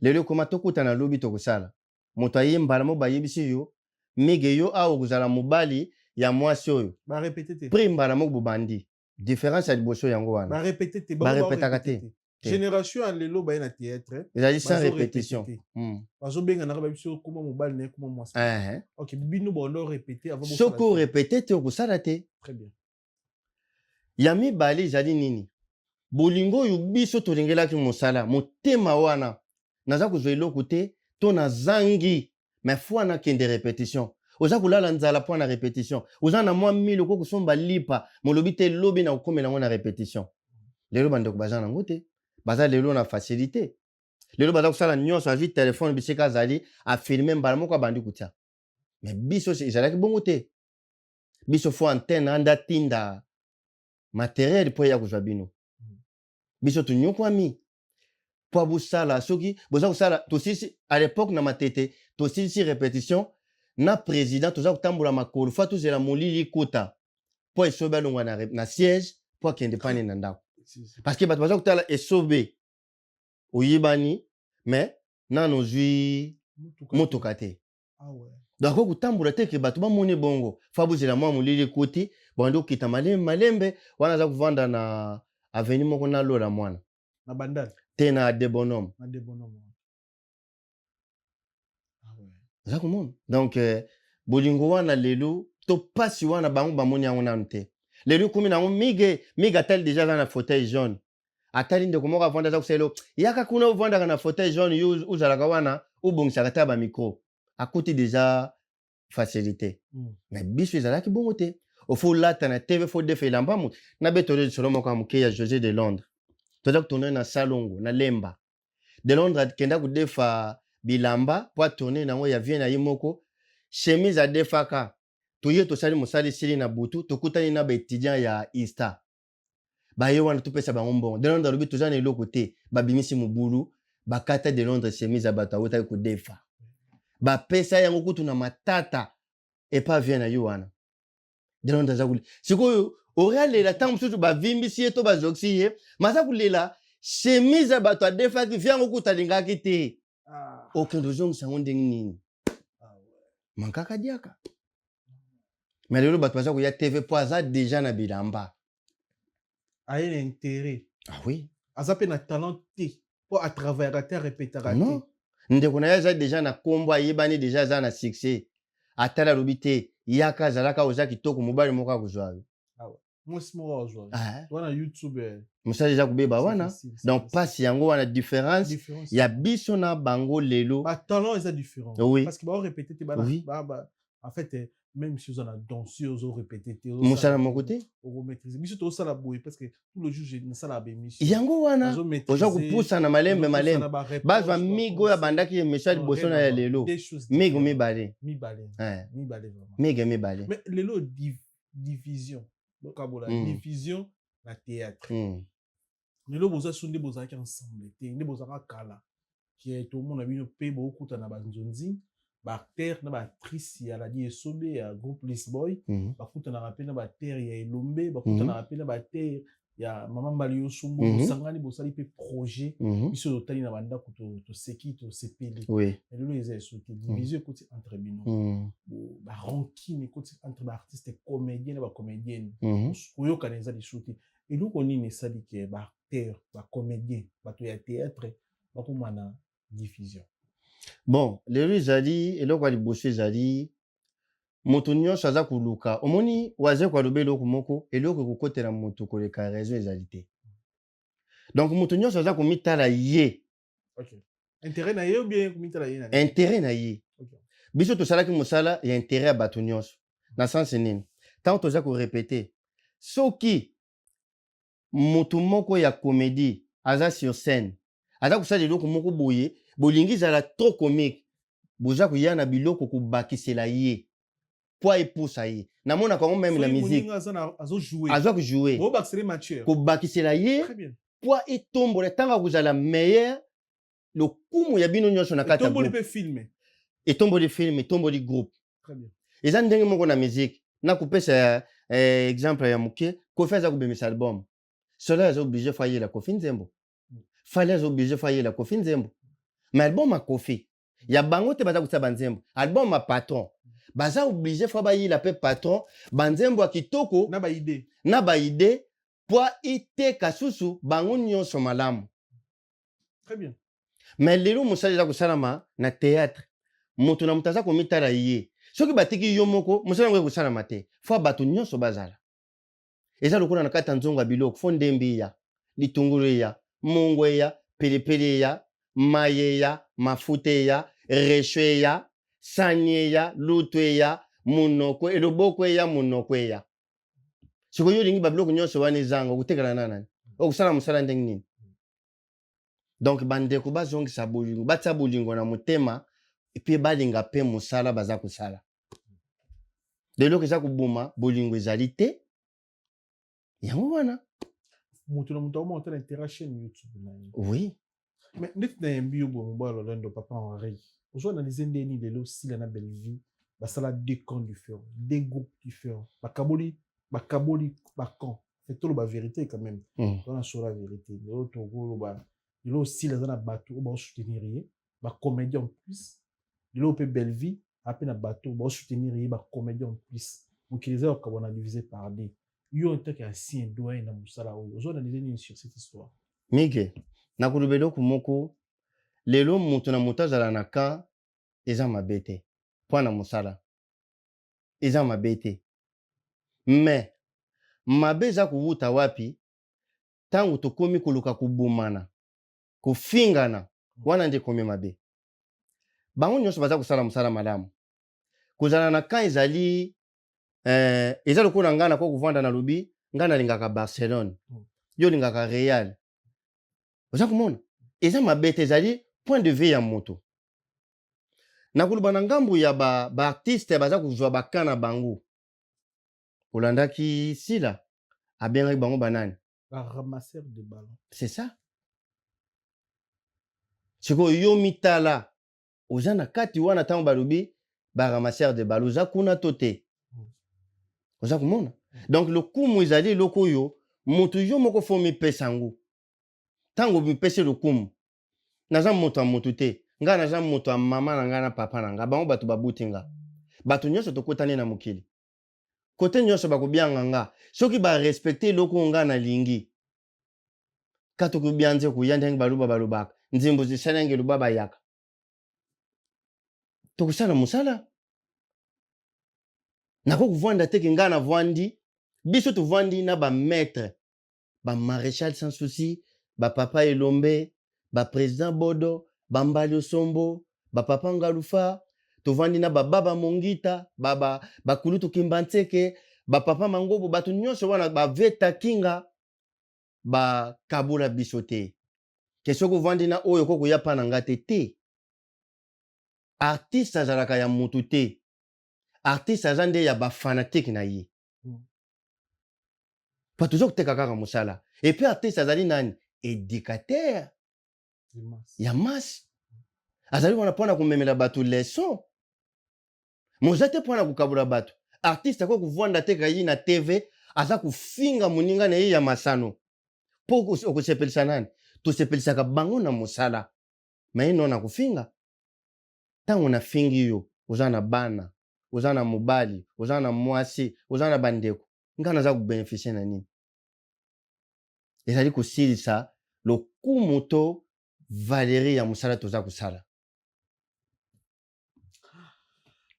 Lelo ekoma tokutana lobi, tokosala, moto aye mbala mo bayebisi yo mige yo awa okozala mobali ya mwasi oyo. Barépété te. Prix mbala moko bobandi. Différence ya liboso yango wana. Barépété te. Barépétaka te. Te. Génération ya lelo baye na théâtre Ezali sans bazo répétition. répéter te. Bazobenganaka, babiso koma mobali na ye, koma mwasi. Ok, bino bondo répété avant bosala Soki te. orépété te, okosala te. Très bien. Ya mibale ezali nini? Bolingo oyo biso tolingelaki mosala, motema wana, naza kozwa eloko te to nazangi, mais fois nakende répétition, oza kolala nzala mpo na répétition. Oza na mwa mile, okoki kosomba lipa, molobi te lobi na kokomela yango na répétition. Lelo bandeko baza nango te, baza lelo na facilité. Lelo baza kosala nyonso, azwi telefone bisika azali, afilme mbala moko, abandi kotia. Mais biso ezalaki bongo te. Biso faut antenne anda atinda matériel mpo eya kozwa bino. Biso tonyokwami mpo bosala. Soki boza kosala, tosilisi à l'époque na Matete, tosilisi répétition na président, toza kotambola makolo, fa tozela molili kota mpo Esobe alongwa na siège mpo akende pani na ndako, parce que bato baza kotala Esobe oyebani, mais nano ozwi motoka te. Ah ouais. Donc akoki kotambola te ke bato bamoni bongo, fa bozela mwa molili ekoti, bandi okita malembe malembe. Wana aza kovanda na avenue moko na Lola Mwana. Na Bandal? Te, na De Bonhomme. Na De Bonhomme. Ah ouais. Oza komona? Donc bolingo wana lelo to pasi wana, bango bamoni yango nanu te. Lelo ekomi nango mige mige. Atali déjà aza na fauteuil jaune, atali ndeko moko avanda, aza kosala eloko, yaka kuna ovandaka na fauteuil jaune, yo ozalaka wana, obongisaka ta bamicro, akuti déjà facilité. Mais biso ezalaki bongo te. Ofo olata na TV, faut defa elamba. Moto nabetolo lisolo moko ya moke ya José de Londres. Toza kotourne na Salongo na Lemba. De Londres akenda kodefa bilamba mpo atourne nango ya vie na ye moko. Chemise adefaka, toye tosali mosala, esili na butu, tokutani na baétudiant ya INSTA, baye wana topesa bango mbongo. De Londres alobi toza na eloko te. Babimisi mobulu, bakata De Londres chemise ya bato awutaki kodefa, bapesa yango kutu na matata epa vie na ye wana. De Londres aza kolela sikoyo, ori alela ntango mosusu bavimbisi ye to bazokisi ye, ma aza kolela chemise ya bato adefaki vie yango kutu alingaki te. Okende ozongisa yango ndenge nini? Mankaka diaka. Mais lelo bato baza koya TV mpo aza déjà na bilamba. Aye na intérêt. Ah oui. Aza mpe na talent te mpo atravaillaka te, arépétaka te. Non, ndeko na ye aza déjà na nkombo, ayebani déjà, aza na succès. Atala, alobi te yaka, azalaka oza kitoko, mobali moko akozwa yo. Mwasi moko azwa. Ah. Wana YouTube Mosala eza kobeba wana. Donc pasi mpasi yango wana, différence différence ya biso na bango lelo. Batalent eza différent. Oui. Parce que baorépété te, bana. En fait, même si oza na danse, ozorépéter te. Mosala moko te. Okomaîtrise. Biso tozosala boye parce que tout le jour nasala baémission. Yango wana oza kopusana malembe malembe. Bazwa migo oyo abandaki émission ya liboso na ya lelo, migo mibale. Mibale. Mibale vraiment. Migo mibale. Mais lelo division, bokabola division na théâtre. Lelo boza so nde bozalaki ensemble te, nde bozalaka kala ke tomona bino mpe bokutana banzonzi, baacteur na baactrice ya Ladi Esobe ya groupe Lisboy, bakutanaka mpe na baacteur ya Elombe, bakutanaka mpe na baacteur ya Mama Mbali Yosombo. Bosangani, bosali mpe projet. Biso totali na bandako, toseki, tosepeli. Lelo eza eso te. Division ekoti entre bino, barancune ekoti entre baartiste comédien na bacomédienne. Koyokana eza lisusu te. Eloko nini esali ke baacteur, bacomédien, bato ya théâtre bakóma na division? Bon, lelo ezali eloko ya liboso, ezali moto nyonso aza koluka. Omoni, Wazeko alobi eloko moko, eloko ekokotela moto koleka raison ezali te. Donc moto nyonso aza komitala ye. Intérêt na ye ou bien komitala ye na? Intérêt na ye. Biso tosalaki mosala ya intérêt ya bato nyonso. Na sens nini? Ntango toza korépéter, soki moto moko ya comédie aza sur scène, aza kosala eloko moko boye, bolingi ezala trop comique, boza koya na biloko kobakisela ye po epusa ye. Namonaka yango même na musique. Aza kojouer, kobakisela ye po etombola. Ntango akozala meilleur, lokumu ya bino nyonso na kati ya groupe. Etomboli film, etomboli groupe. Eza ndenge moko na musique. Nakopesa exemple ya moke. Kofi aza kobimisa album, Soleil aza obligé faut ayela Kofi nzembo, Fally aza obligé faut ayela Kofi nzembo. Mais album ya Kofi, ya bango te, baza kotia banzembo. Album ya patron, baza obligé faut bayila mpe patron banzembo ya kitoko. Na baidée. Na baidée, po eteka susu bango nyonso malamu. Très bien. Mais lelo mosala eza kosalama na théâtre, moto na moto aza komitala ye. Soki batiki yo moko, mosala yango ekosalama te. Faut bato nyonso bazala. Eza lokola na kati ya nzongo ya biloko, faut ndembi eya, litungulu eya, mongo eya, pilipili eya, mai eya, mafuta eya, réchaud eya, sani eya, lutu eya, monoko, eloboko eya, monoko eya. Sikoyo olingi babiloko nyonso wana ezanga, okotekala na nani? Okosala mosala ndenge nini? Donc bandeko bazongisa bolingo, batia bolingo na motema, et puis balinga mpe mosala baza kosala. Leloko eza koboma bolingo ezali te, yango wana. Moto na moto akoma kotala intérêt chaîne YouTube na ye. Oui. Mais ndeti nayembi yo boye, mobala Lolendo, papa Henri, ozo analyse ndeni lelo Sila na Bellevue basala deux camps différents, deux groupes différents, bakaboli, bakaboli bacamp? Fait toloba vérité quand même. Tona sur la vérité. Lelo tokoloba, lelo Sila aza na bato oyo baosoutenir ye, bacomédien en plus. Lelo mpe Bellevue ape na bato oyo baosoutenir ye, bacomédien en plus. Mokili eza kokabwana, divisé par deux. Yo en tant qu'ancien doyen na mosala oyo, ozo analyse nini sur cette histoire? Mike, nakoloba eloko moko. Lelo moto na moto azala na camp eza mabe te, mpo na mosala eza mabe te. Mais mabe eza kowuta wapi? Ntango tokómi koluka kobomana, kofingana, wana nde ekomi mabe. Bango nyonso baza kosala mosala malamu. Kozala na camp ezali eza lokola ngai nakoki kovanda, nalobi ngai nalingaka Barcelone, yo olingaka Real. Oza komona, eza mabe te, ezali point de vue ya moto. Nakoloba na ngambu ya baartiste ba baza kozwa bacamp na bango. Olandaki Sila abengaki bango banani? Baramasseur de ballon. C'est ça. Sikoyo yo mitala, oza na kati wana ntango balobi baramasseur de ballon, oza kuna to te? Oza komona. Donc lokumu ezali eloko oyo moto yo moko faut mipesa yango. Ntango mipesi lokumu, naza moto ya motu te. Ngai naza moto ya mama na ngai na papa na ngai, bango bato babuti nga. Bato nyonso tokutani na mokili, kote nyonso bakobianga nga soki barespecter eloko oyo ngai nalingi. Ka tokobia nze koya ndenge baluba balobaka, nzembo zisali yange eloba bayaka, tokosala mosala. Nakoki kovanda teke ngai navwandi, biso tovwandi na bamaître, bamaréchal Sans Souci, bapapa Elombe, baprésident Bodo, bambali Osombo, bapapa Ngalufa. Tovandi na bababa Mongita, bakulutu Kimbantseke, bapapa Mangobo, bato nyonso wana baveta kinga, bakabola biso te. Ke soki ovandi na oyo okoki koya mpa na nga te te. Artiste azalaka ya mutu te, artiste aza nde ya bafanatike na ye. Po toza koteka kaka mosala. Et puis artiste azali nani? Éducateur ya masse. Azali wana mpona komemela bato leçon, moza te mpona kokabola bato. Artiste akoki kovanda te kayi na TV, aza kofinga moninga na ye ya masano mpo okosepelisa nani? Tosepelisaka bango na mosala, me ye no na kofinga. Ntango nafingi yo, oza na bana, oza na mobali, oza na mwasi, oza na bandeko, ngai naza kobénéficier na nini? Ezali kosilisa lokumu to valérie ya mosala toza kosala.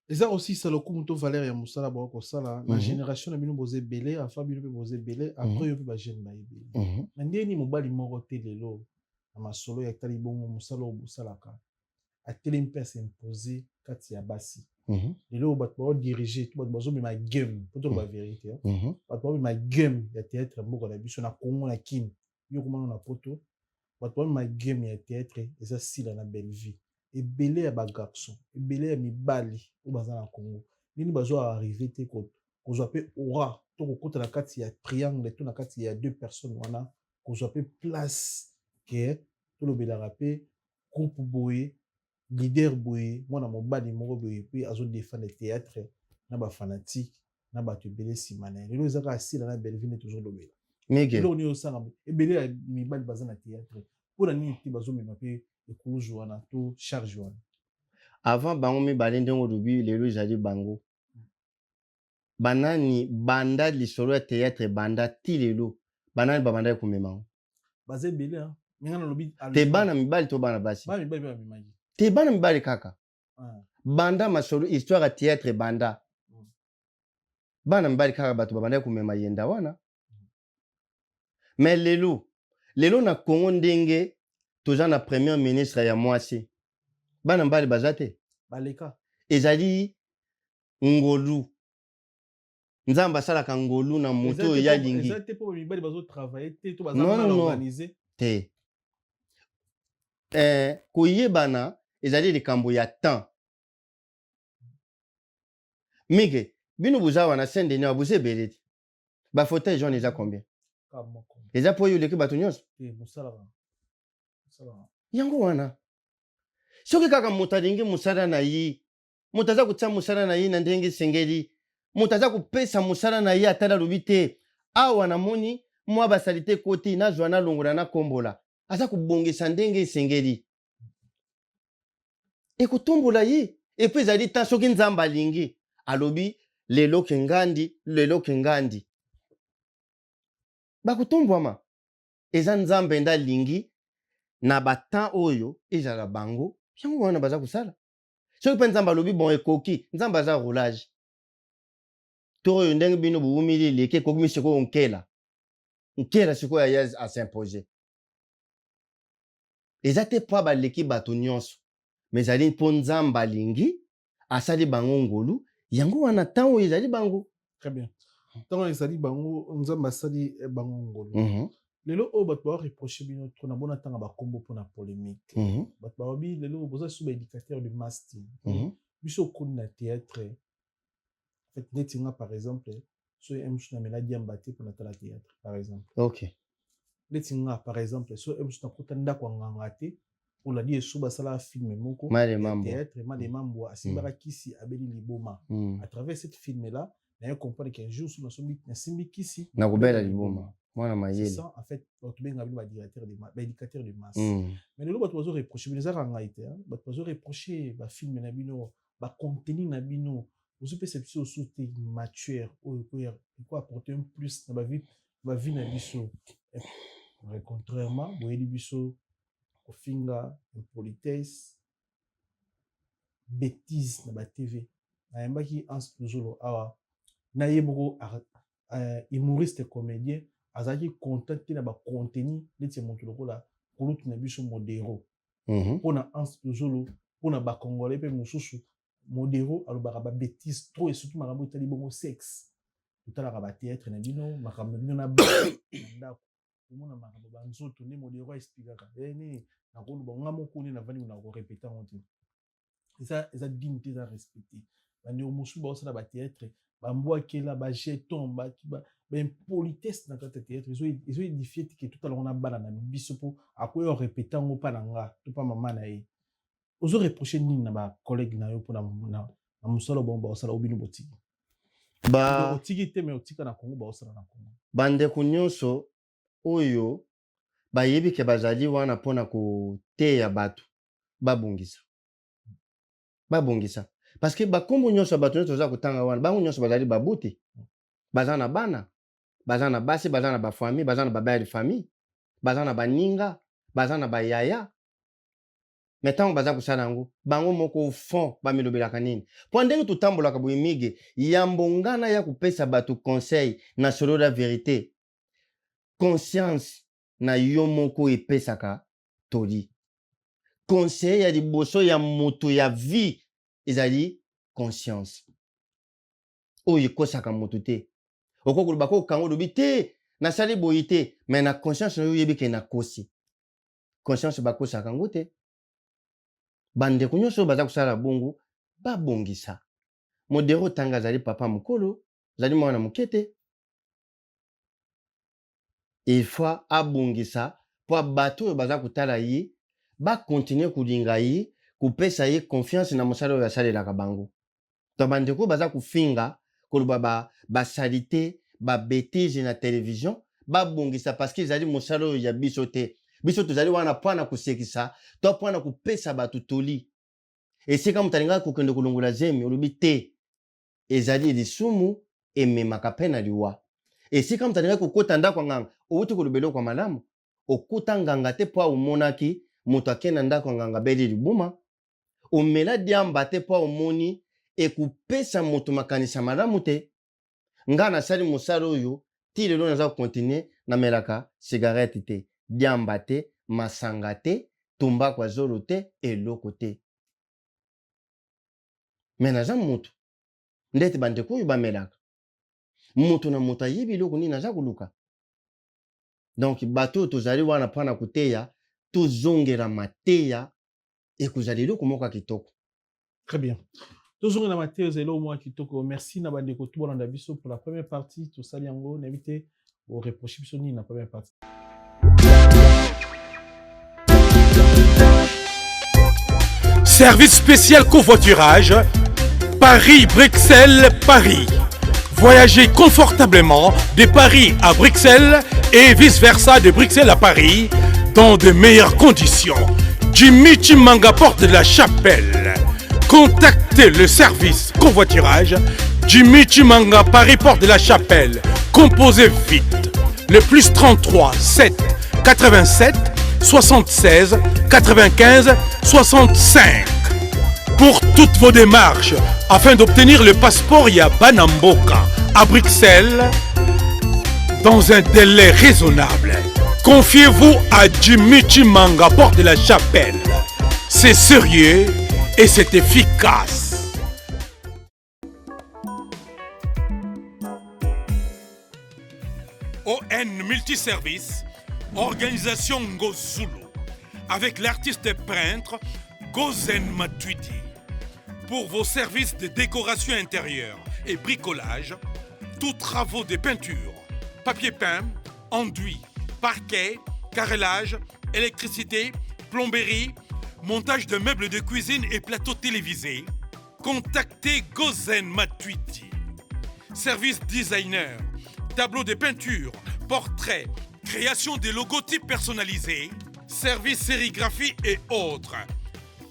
Eza kosisa lokumu to valeur ya mosala boka kosala na génération na bino. Boza ebele avant bino, mpe boza ebele après yo, mpe bajeune baebele. Na ndenge nini mobali moko te lelo na masolo ya etali bongo mosala oyo bosalaka atelemi mpe as'impose kati ya basi? Lelo oyo bato baodirige to bato bazomema game, po toloba vérité, hein. Bato baomema game ya théâtre ya mboka na biso na Congo, na Kine, yo komana na Poto, bato baomema game ya théâtre eza Sila na Bellevue. Ebele ya bagarçon, ebele ya mibali oyo baza na Congo, nini bazwa arrive te kozwa mpe aura to kokota na kati ya triangle to na kati ya deux personnes wana, kozwa mpe place ke tolobelaka mpe groupe boye, leader boye, mwana mobali moko boye mpe azodefendre théâtre na bafanatique na bato ebele nsima na ye? Lelo eza kaka Sila na Bellevue nde tozolobela. Mike. Eloko nini osanga? Ebele ya mibali baza na théâtre, mpona nini te bazomema mpe ekuluzu wana to charge wana? Avant bango mibale, ndenge olobi, lelo ezali bango banani? Banda lisolo ya théâtre banda ti lelo, banani babandaki komema yango? Baza ebele, hein. Me nga nalobi te, bana mibali to bana basi? Bana mibali mpe bamemaki. Te, bana mibali kaka. Ah. Banda masolo, histoire ya théâtre banda, bana mibali kaka bato babandaki komema yenda wana. Mais lelo, lelo na Congo, ndenge toza na premier ministre ya mwasi, bana mibali baza te. Baleka. Ezali ngolu. Nzambe asalaka ngolu na moto oyo ye alingi. Eza te mpo mibali bazotravaille te to baza Non, mal non, non. organisé? Te, koyebana ezali likambo ya temps mingi. Bino boza wana Saint Denis awa, boza ebele te. Bafauteuil jaune eza combien? Ka moko. Eza mpo oyo oleki bato nyonso? Te, mosalaka, mosalaka. Yango wana, soki kaka moto alingi mosala na ye, moto aza kotia mosala na ye na ndenge esengeli, moto aza kopesa mosala na ye, atala alobi te: "Awa namoni mwa basali te, ekoti, nazwa, nalongola, nakombola." Aza kobongisa ndenge esengeli, ekotombola ye. Et puis ezali ta soki Nzambe alingi, alobi lelo ke ngandi, lelo ke ngandi, bakotombwama. Eza Nzambe nde alingi na batemps oyo ezala bango. Yango wana baza kosala. Soki mpe Nzambe alobi: "Bon, ekoki." Nzambe aza roulage to oyo ndenge bino bowumili, eleki, ekoki mi sikoyo nkela nkela sikoyo aya as'impose. Eza te mpo baleki bato nyonso, mais ezali mpo Nzambe alingi, asali bango ngolu. Yango wana ntango oyo ezali bango. Très bien, ntango ezali bango, Nzambe asali bango ngolu. Lelo oyo bato bareproche bino trop na bona ntanga bakombo mpona polémique. Bato balobi lelo boza lisusu baéducateur de masse te. Biso okoli na théâtre, en fait neti nga par exemple, so ye mosu namela diamba te mpona tala théâtre par exemple. Neti nga par exemple, so ye mosu nakota ndako ya nganga te, oladi esu basalaka film moko Male ya Mambo. théâtre Male Mambo, asimbaka kisi, abeli liboma. À travers cette film là naye comprendre qu'un jour so nasombi, nasimbi kisi, nakobela liboma. Mwana c'est mayele. Ça en fait, bato bengaka bino badirecteur de baéducateur de masse. Mais lelo bato bazoreproche bino, ezaka ngai te, hein. Bato bazoreproche bafilme na bino, bacontenu na bino, ozopesa biso osu te matière oyo eko apporter un plus na bavie na biso. Eh, contrairement boyeli biso kofinga, impolitesse, bêtise na batv. Nayambaki Hans Luzolo awa na ye moko, humoriste comédien, azalaki content te na bacontenu neti ya moto lokola kulutu na biso Modero. Mpona Hans Luzolo, mpona bacongolais mpe mosusu. Modero alobaka ba bêtises trop et surtout makambo etali bongo sexe. Totalaka ba théâtre na bino, makambo na bino na ndako. Omona makambo ba nzoto nde Modero expliquaka. Eh nini nakoloba nga moko nde navandi na ko répéter yango te. Eza eza digne te, eza respecté. Bandeko mosusu baosala ba théâtre, bambwakela, ba jeton, ba ba impolitesse na kati ya théâtre ezo ezo édifier te ke totala ngo na bana na biso mpo akoya orépéter yango mpa na nga to mpa mama na ye. Ozo reprocher nini na ba collègue na yo mpona na mosala bango baosala oyo bino botiki? Ba otiki te, mais otika na Congo, baosala na Congo. Bandeko nyonso oyo bayebi ke bazali wana mpona koteya bato, babongisa, babongisa, parce que bakombo nyonso ya bato nyonso toza kotanga wana, bango nyonso bazali babuti, baza na bana, baza na basi, baza na bafamille, baza na babelle famille, baza na baninga, baza na bayaya. Me ntango baza kosala yango, bango moko au fond bamilobelaka nini? Mpo ndenge totambolaka boye, mige yambo ngana ya kopesa bato conseil na solo la vérité, conscience na yo moko epesaka toli. Conseiller ya liboso ya moto ya vie ezali conscience oyo ekosaka moto te. Okoki koloba ko okanga, olobi te nasali boye te, me na conscience na yo oyebi ke nakosi. Conscience bakosaka yango te. Bandeko nyonso oyo baza kosala bongo, babongisa. Modero Tanga azali papa mokolo, azali mwana moke te. Il faut abongisa mpo bato oyo baza kotala ye bakontinue kolinga ye, kopesa ye confiance na mosala oyo asalelaka bango. To bandeko oyo baza kofinga, koloba basalite, ba babêtises na télévision, babongisa, parce que ezali mosala oyo ya biso te. Biso tozali wana mpo na kosekisa to mpo na kopesa bato toli. Esika moto alingaka kokende kolongola zemi, olobi te ezali lisumu, ememaka mpe na liwa. Esika moto alingaki kokota ndako ya nganga, outi koloba eloko ya malamu, okota nganga te mpo omonaki moto akende na ndako ya nganga abeli libuma. Omela diamba te mpo omoni ekopesa moto makanisi ya malamu te. Nga nasali mosala oyo ti lelo, naza kokontinue, namelaka cigarette te, diamba te, masanga te, tumbako ya zolo te, eloko te. Me naza moto ndete bandeko oyo bamelaka. Moto na moto ayebi eloko nini aza koluka. Donc bato oyo tozali wana mpona koteya, tozongela mateya, ekozala eloko moko ya kitoko. Très bien. Tozonga na mateya, ezali eloko moko ya kitoko. Merci na bandeko tu bolanda biso pour la première partie. Tosali yango, nayebi te oreproche biso nini na première partie. Service spécial covoiturage Paris-Bruxelles, Paris. Voyagez confortablement de Paris à Bruxelles et vice-versa de Bruxelles à Paris dans de meilleures conditions. Jimmy Chimanga, porte de la Chapelle. Contactez le service covoiturage Jimmy Chimanga, Paris, porte de la Chapelle. Composez vite le plus 33 7 87 76 95 65 pour toutes vos démarches afin d'obtenir le passeport ya Banamboka à Bruxelles dans un délai raisonnable. Confiez-vous à Jimmy Chimanga, porte de la Chapelle. C'est sérieux et c'est efficace. ON Multiservice, Organisation Ngozulu, avec l'artiste peintre Gozen Matuidi. Pour vos services de décoration intérieure et bricolage, tous travaux de peinture, papier peint, enduit, parquet, carrelage, électricité, plomberie, montage de meubles de cuisine et plateaux télévisés, contactez Gozen Matuidi. Service designer, tableau de peinture, portrait, création des logotypes personnalisés, service sérigraphie et autres.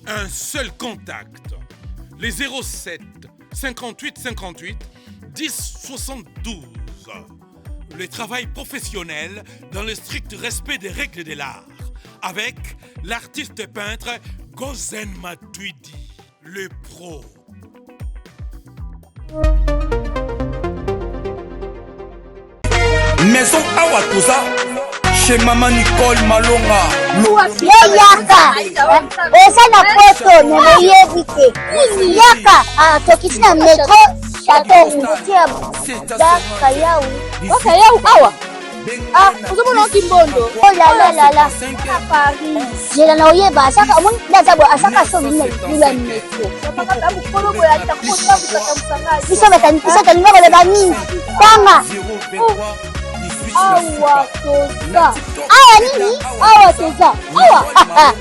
Un seul contact. Les 07 58 58 10 72. Le travail professionnel dans le strict respect des règles de l'art. Avec l'artiste peintre Gozen Matuidi, le pro. Maison awa toza. Chez Maman Nicole Malonga. Yo yaka oza na poto me boyebi te yaka ah, tokiti na metro chateau rouge ya bakayau bakayau awa ah ozomona kimbondo oh la la la la zela na oyeba asaka omoni nde aza boye asaka so obimi na libulu ya metro biso biso tolinga koloba mingi tanga awa toza awa nini awa toza awa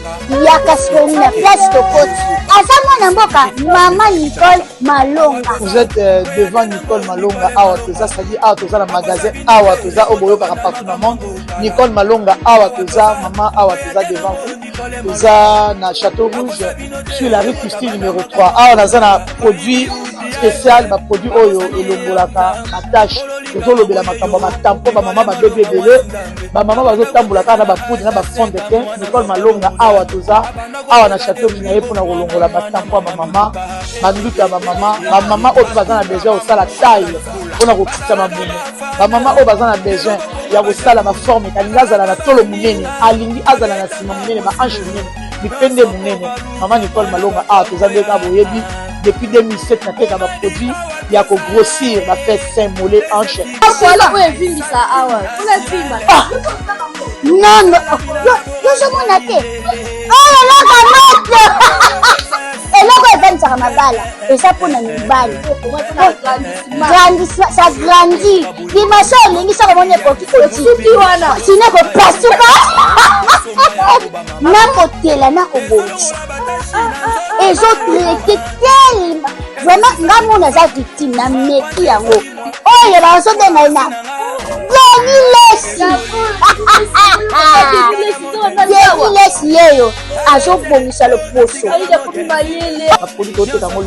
yaka sikoyo na place tokoti aza mwana mboka mama nicole malonga. Vous êtes euh, devant Nicole Malonga awa toza c'est-à-dire awa toza na magasin awa toza oyo boyokaka partout na monde Nicole Malonga awa toza mama awa toza devant vous toza na Château Rouge sur la rue Christine numéro 3 awa naza na produit spécial ba produit oyo elongolaka ba tache tozolobela makambo ya batampo bamama babebi ebele bamama bazotambola kaka na bapoudre na bafond de teint Nicole Malonga awa toza awa na chateau na ye mpona kolongola batampo ya bamama banduta ya bamama bamama oyo mpe baza na besoin ya kosala taille mpona kokitisa mabumu bamama oyo baza na besoin ya kosala baforme alingi azala na tolo monene alingi azala na nsima monene bahanche monene mipende monene mama nicole malonga awa toza nde kaka boyebi depuis 2007 nateka baproduit ya kogrossir bafesse sein mollet hanche oyo evimbisa awa ah! non yozomona te oyo eloko moto eloko evandisaka mabala eza mpona mibali grandissement ça grandit dimension olingi soko omoni ekoki kotiki sino kopasuka nakotela nakobongisa ezotraite telema vraiment nga mona aza victime na meki yango oyo bazobenga ye na Denis Lessi Denis Lessi yeyo azobongisa loposo baproduit toteka yango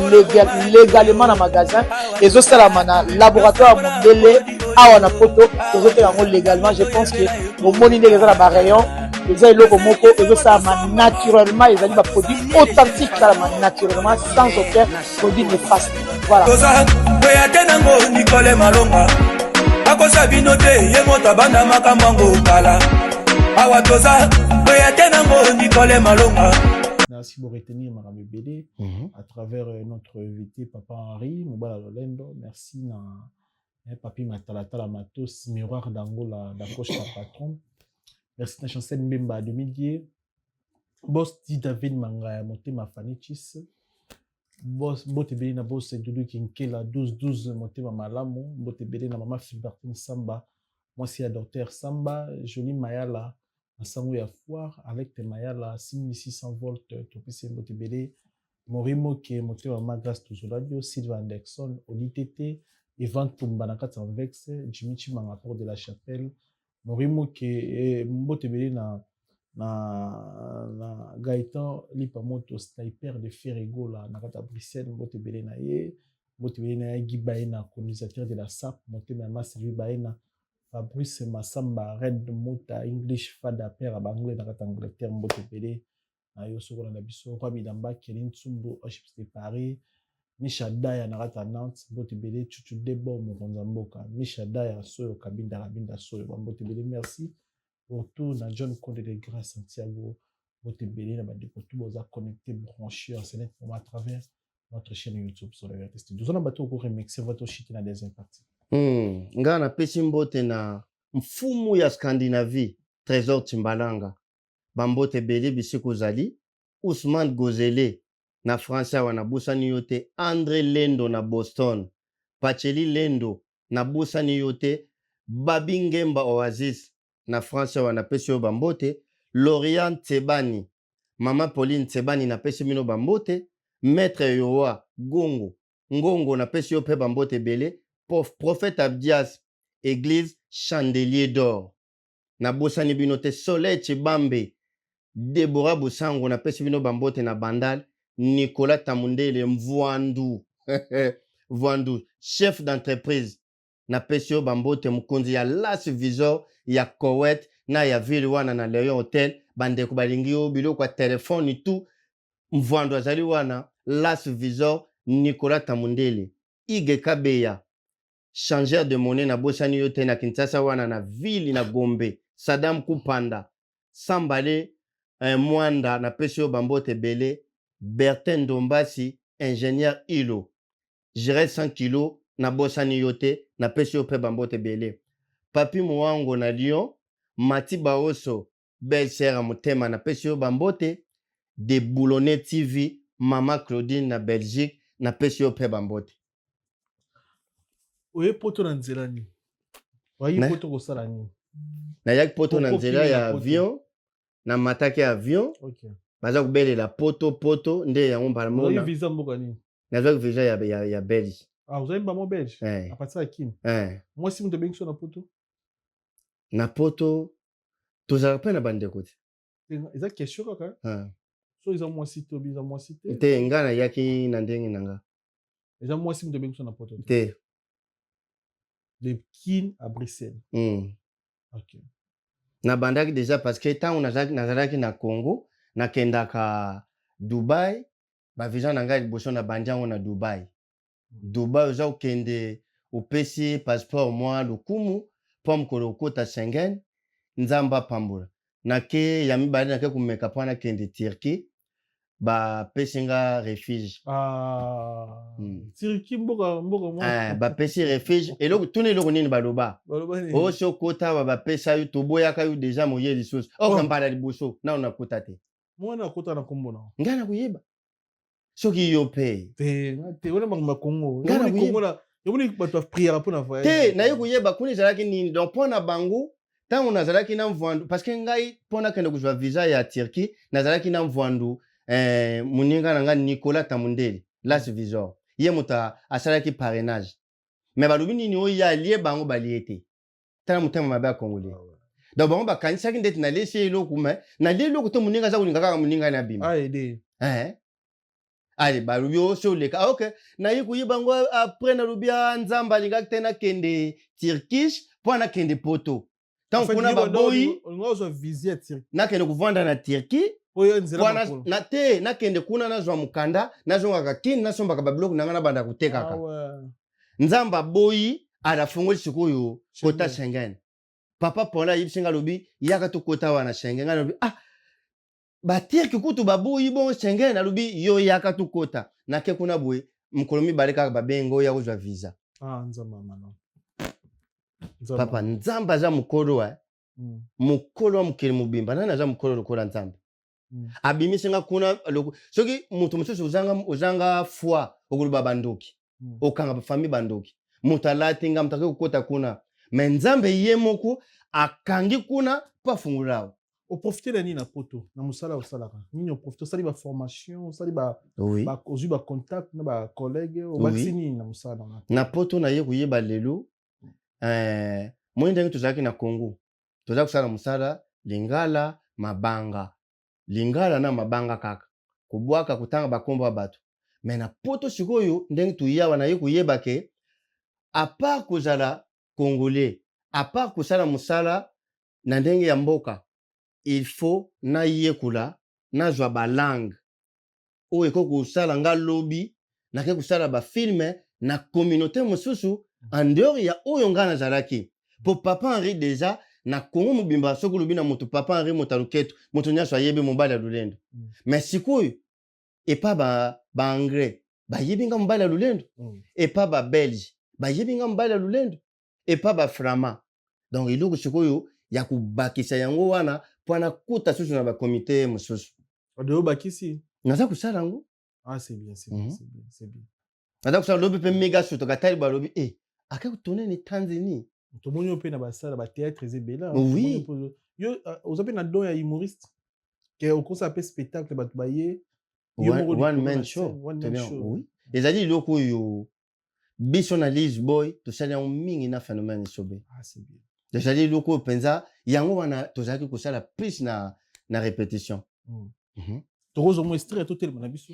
légalement na magasin ezosalama na laboratoire ya mondele awa na poto tozoteka yango légalement je pense que bomoni ndenge eza na barayon eza eloko moko ezosalama naturellement ezali baproduit authentique esalama naturellement sans aucun produit néfaste voilà toza koya te nango nikole malonga akosa bino te ye moto abanda makambo yango kala awa toza koya te nango nikole malonga Merci pour retenir makambo ebele à travers euh, notre invité papa Henri Mobala Lolendo. Merci na eh, papi Matalatala Matos miroir d'Angola d'Acosta patron. Merci na Chancel Mbemba 2010. Boss Di David Mangaya Motema Fanichis. Boss Mbote ebele na Boss Doudou Kinkela 12 12 Motema Malamu. Mbote ebele na Mama Philbertine Samba mwasi ya Docteur Samba, Jolie Mayala na sango ya foire, Alecte Mayala 6600 volt topesi ye mbote ebele. Mori Moke Motema Mama Grace Tozoladio, Silva Anderson, Oli Tete, Evan Tumba na kati ya Anvex, Jimmy Chimanga Porte de la Chapelle, Mori Moke eh, mbote ebele na na na Gaëtan Lipamoto sniper de Ferregola na kati ya Bruxelles, mbote ebele na ye, mbote ebele na ye Guy Baena colonisateur de la SAP, motema ya Mass Louis Baena, Fabrice Massamba Red Mota English Fada père ya ba anglais na kati ya Angleterre, mbote ebele na yo soki olanda biso Roi Midamba Kelly Ntsumbu Oships de Paris Misha Daya na kati ya Nantes mbote ebele Chuchu Debo mokonzi ya mboka Misha Daya Soyo Kabinda Kabinda Soyo ba mbote ebele merci pour tout na John Konde de Grace Santiago mbote ebele na bandeko tout boza connecté branché en ce moment à travers notre chaîne YouTube sur la vérité studio toza na bato oko remixer va toshite na deuxième partie. Nga napesi mbote na mfumu ya Scandinavie Trésor Tshimbalanga Ba mbote ebele bisika ozali. Ousmane Gozele na France awa nabosani yo te. Andre Lendo na Boston. Pacheli Lendo nabosani yo te. Babi Ngemba Oasis na France awa napesi yo ba mbote. Lauriane Tsebani, Mama Pauline Tsebani napesi bino ba mbote. Maitre Yoa Gongo Ngongo napesi yo pe ba mbote ebele. Prophète Abdias eglise Chandelier d'or. Nabosani bino te Soleil Tshibambe, Deborah Busangu napesi bino ba mbote na Bandal, Nicolas Tamundele Mvuandu Vuandu chef d'entreprise napesi yo ba mbote mokonzi ya Las Visor ya Koweït na ya ville wana na Leon Hotel bandeko balingi yo biloko ya telephone tout Mvuandu azali wana Las Visor Nicolas Tamundele Ige Kabeya Changeur de monnaie nabosani yo te na Kinshasa wana na ville na Gombe Sadam Kupanda, Sambale eh, Mwanda, napesi yo bambote ebele, Bertin Ndombasi, ingénieur Ilo, Jire 100 kilo, nabosani yo te, napesi yo mpe bambote ebele. Papi Mouango na Lyon, Mati Baoso, belle sœur ya motema, napesi yo bambote. De Boulonnais TV, Mama Claudine na Belgique, napesi yo mpe bambote. Oye poto na nzela nini? Oye poto kosala nini? Nayaki poto na nzela ya avion, namataki avion. Okay. Baza kobelela poto poto nde yango mbala moko. Visa mboka nini? Nazwaki visa ya Belge. Ah, ozali mbamo Belge? Eh. À partir ya Kin. Eh. Mwasi moto abengi so na poto? Na poto tozalaka mpe na bandeko te. Eza question kaka. Ah. So eza mwasi te, obi eza mwasi te. Te, nga nayaki na ndenge na nga. Eza mwasi moto abengi so na poto te. Te. De Kin à Bruxelles. Ok. Nabandaki déjà parce que ntango nazalaki na Congo, nakendaka Dubai, ba visa na ngai liboso na bandi yango na Dubai. Dubai oza kokende opesi passeport mwa lokumu mpo mokolo okota Schengen, Nzambe apambola. Nake ya mibale nake komeka mpo nakende Turquie, bapesi nga refuge. Ah, Turquie mboka mboka mwa. Eh, bapesi refuge. Eloko tuna eloko nini baloba? Baloba nini? Osi okota awa bapesa yo, toboyaka yo deja moye lisusu. Oka mbala liboso nano nakota te. Mwana akota na kombo na. Ngai nakoyeba. Soki yo pe. Te, te wana makambo ya Congo. Ngai Yomoni nakoyeba. Congo na yomoni bato ba prière mpo na voyage. Te, naye koyeba kuna ezalaki nini. Donc mpo na bango ntango nazalaki na mvwandu, parce que ngai mpo nakende kozwa visa ya Turquie, nazalaki na mvwandu moninga na ngai Nicolas Tamundeli, Las Visor. Ye moto asalaki parrainage. Mais balobi nini oyo ye alie bango balie te. Tala motema mabe ya Congolais. Donc bango bakanisaki ndeti nalesi ye eloko, mais nalie eloko te, moninga aza kolinga kaka moninga na abima. Ah, aide. Eh? Ale balobi oyo so oleka. Ah, ok, naye koyeba yango après nalobi a Nzambe alingaki te nakende Turkish mpo nakende poto. Ntango kuna baboyi ozwa visa ya Turquie. Nakende kovanda na Turquie. Oyo nzela Mpo makolo. na te nakende kuna nazwa mokanda, nazongaka Kin, nasombaka babiloko na ngai nabanda kotekaka. Ah, ouais. Nzambe aboyi, alafongoli sikoyo kota Schengen. Papa Paul ayebisi ngai alobi yaka tokota wana Schengen. Ngai nalobi ah batirki kutu baboyi bongo Schengen, alobi yo yaka tokota. Nake kuna boye mokolo mibale kaka babengi oya kozwa visa. Ah, Nzambe mana. Papa Nzambe aza mokolo eh. Mokolo wa mokili mobimba, nani aza mokolo lokola Nzambe? Abimisi nga kuna soki moto mosusu ozanga foi okoloba bandoki. Okanga ba famille bandoki. Moto alati nga moto akoki kokota kuna. Mais Nzambe ye moko akangi kuna po afungola awa. Oprofite na nini na poto? Na mosala osalaka? Nini oprofite? Osali ba formation, osali ba, ba, ozwi ba contact na ba collègue, obakisi nini na mosala na wana? Na poto naye koyeba lelo, moi ndenge tozalaki na Congo, tozalaki kosala mosala lingala mabanga. Lingala na mabanga kaka. Kobwaka kotanga bakombo ya bato. Mais na poto sikoyo ndenge toyawa naye koyeba ke à part kozala congolais, à part kosala mosala na ndenge ya mboka, il faut nayekola nazwa ba langue oyo ekoki kosala nga lobi nake kosala ba film na communauté mosusu en dehors ya oyo nga nazalaki. Po Papa Henri déjà na Congo mobimba soki olobi na moto Papa Henri moto ya loketo, moto nyonso ayebi mobali ya lolendo. Mais sikoyo epa ba anglais bayebi nga mobali ya lolendo, epa ba belge bayebi nga mobali ya lolendo, epa ba flamand. Donc eloko sikoyo ya kobakisa yango wana po nakuta susu na ba comité mosusu. Oyo bakisi? Naza kosala yango. Ah, c'est bien, c'est bien, c'est bien, c'est bien. Naza kosala lobi pe mega soto katali balobi ake kotourner ni Tanzanie. Tomoni yo pe na basala ba théâtre ezebela. Oui. Yo oza pe na don ya humoriste. Ke okosa pe spectacle bato baye. Yo moko One likolo man na show. scène, one Très man bien. show. Oui. Ezali eloko oyo biso na Liz Boy tosali yango mingi na phénomène Esobe. Ah, c'est bien. Ezali eloko oyo mpenza yango wana tozalaki kosala plus na répétition. Tokozwa mwa extrait totelema na biso.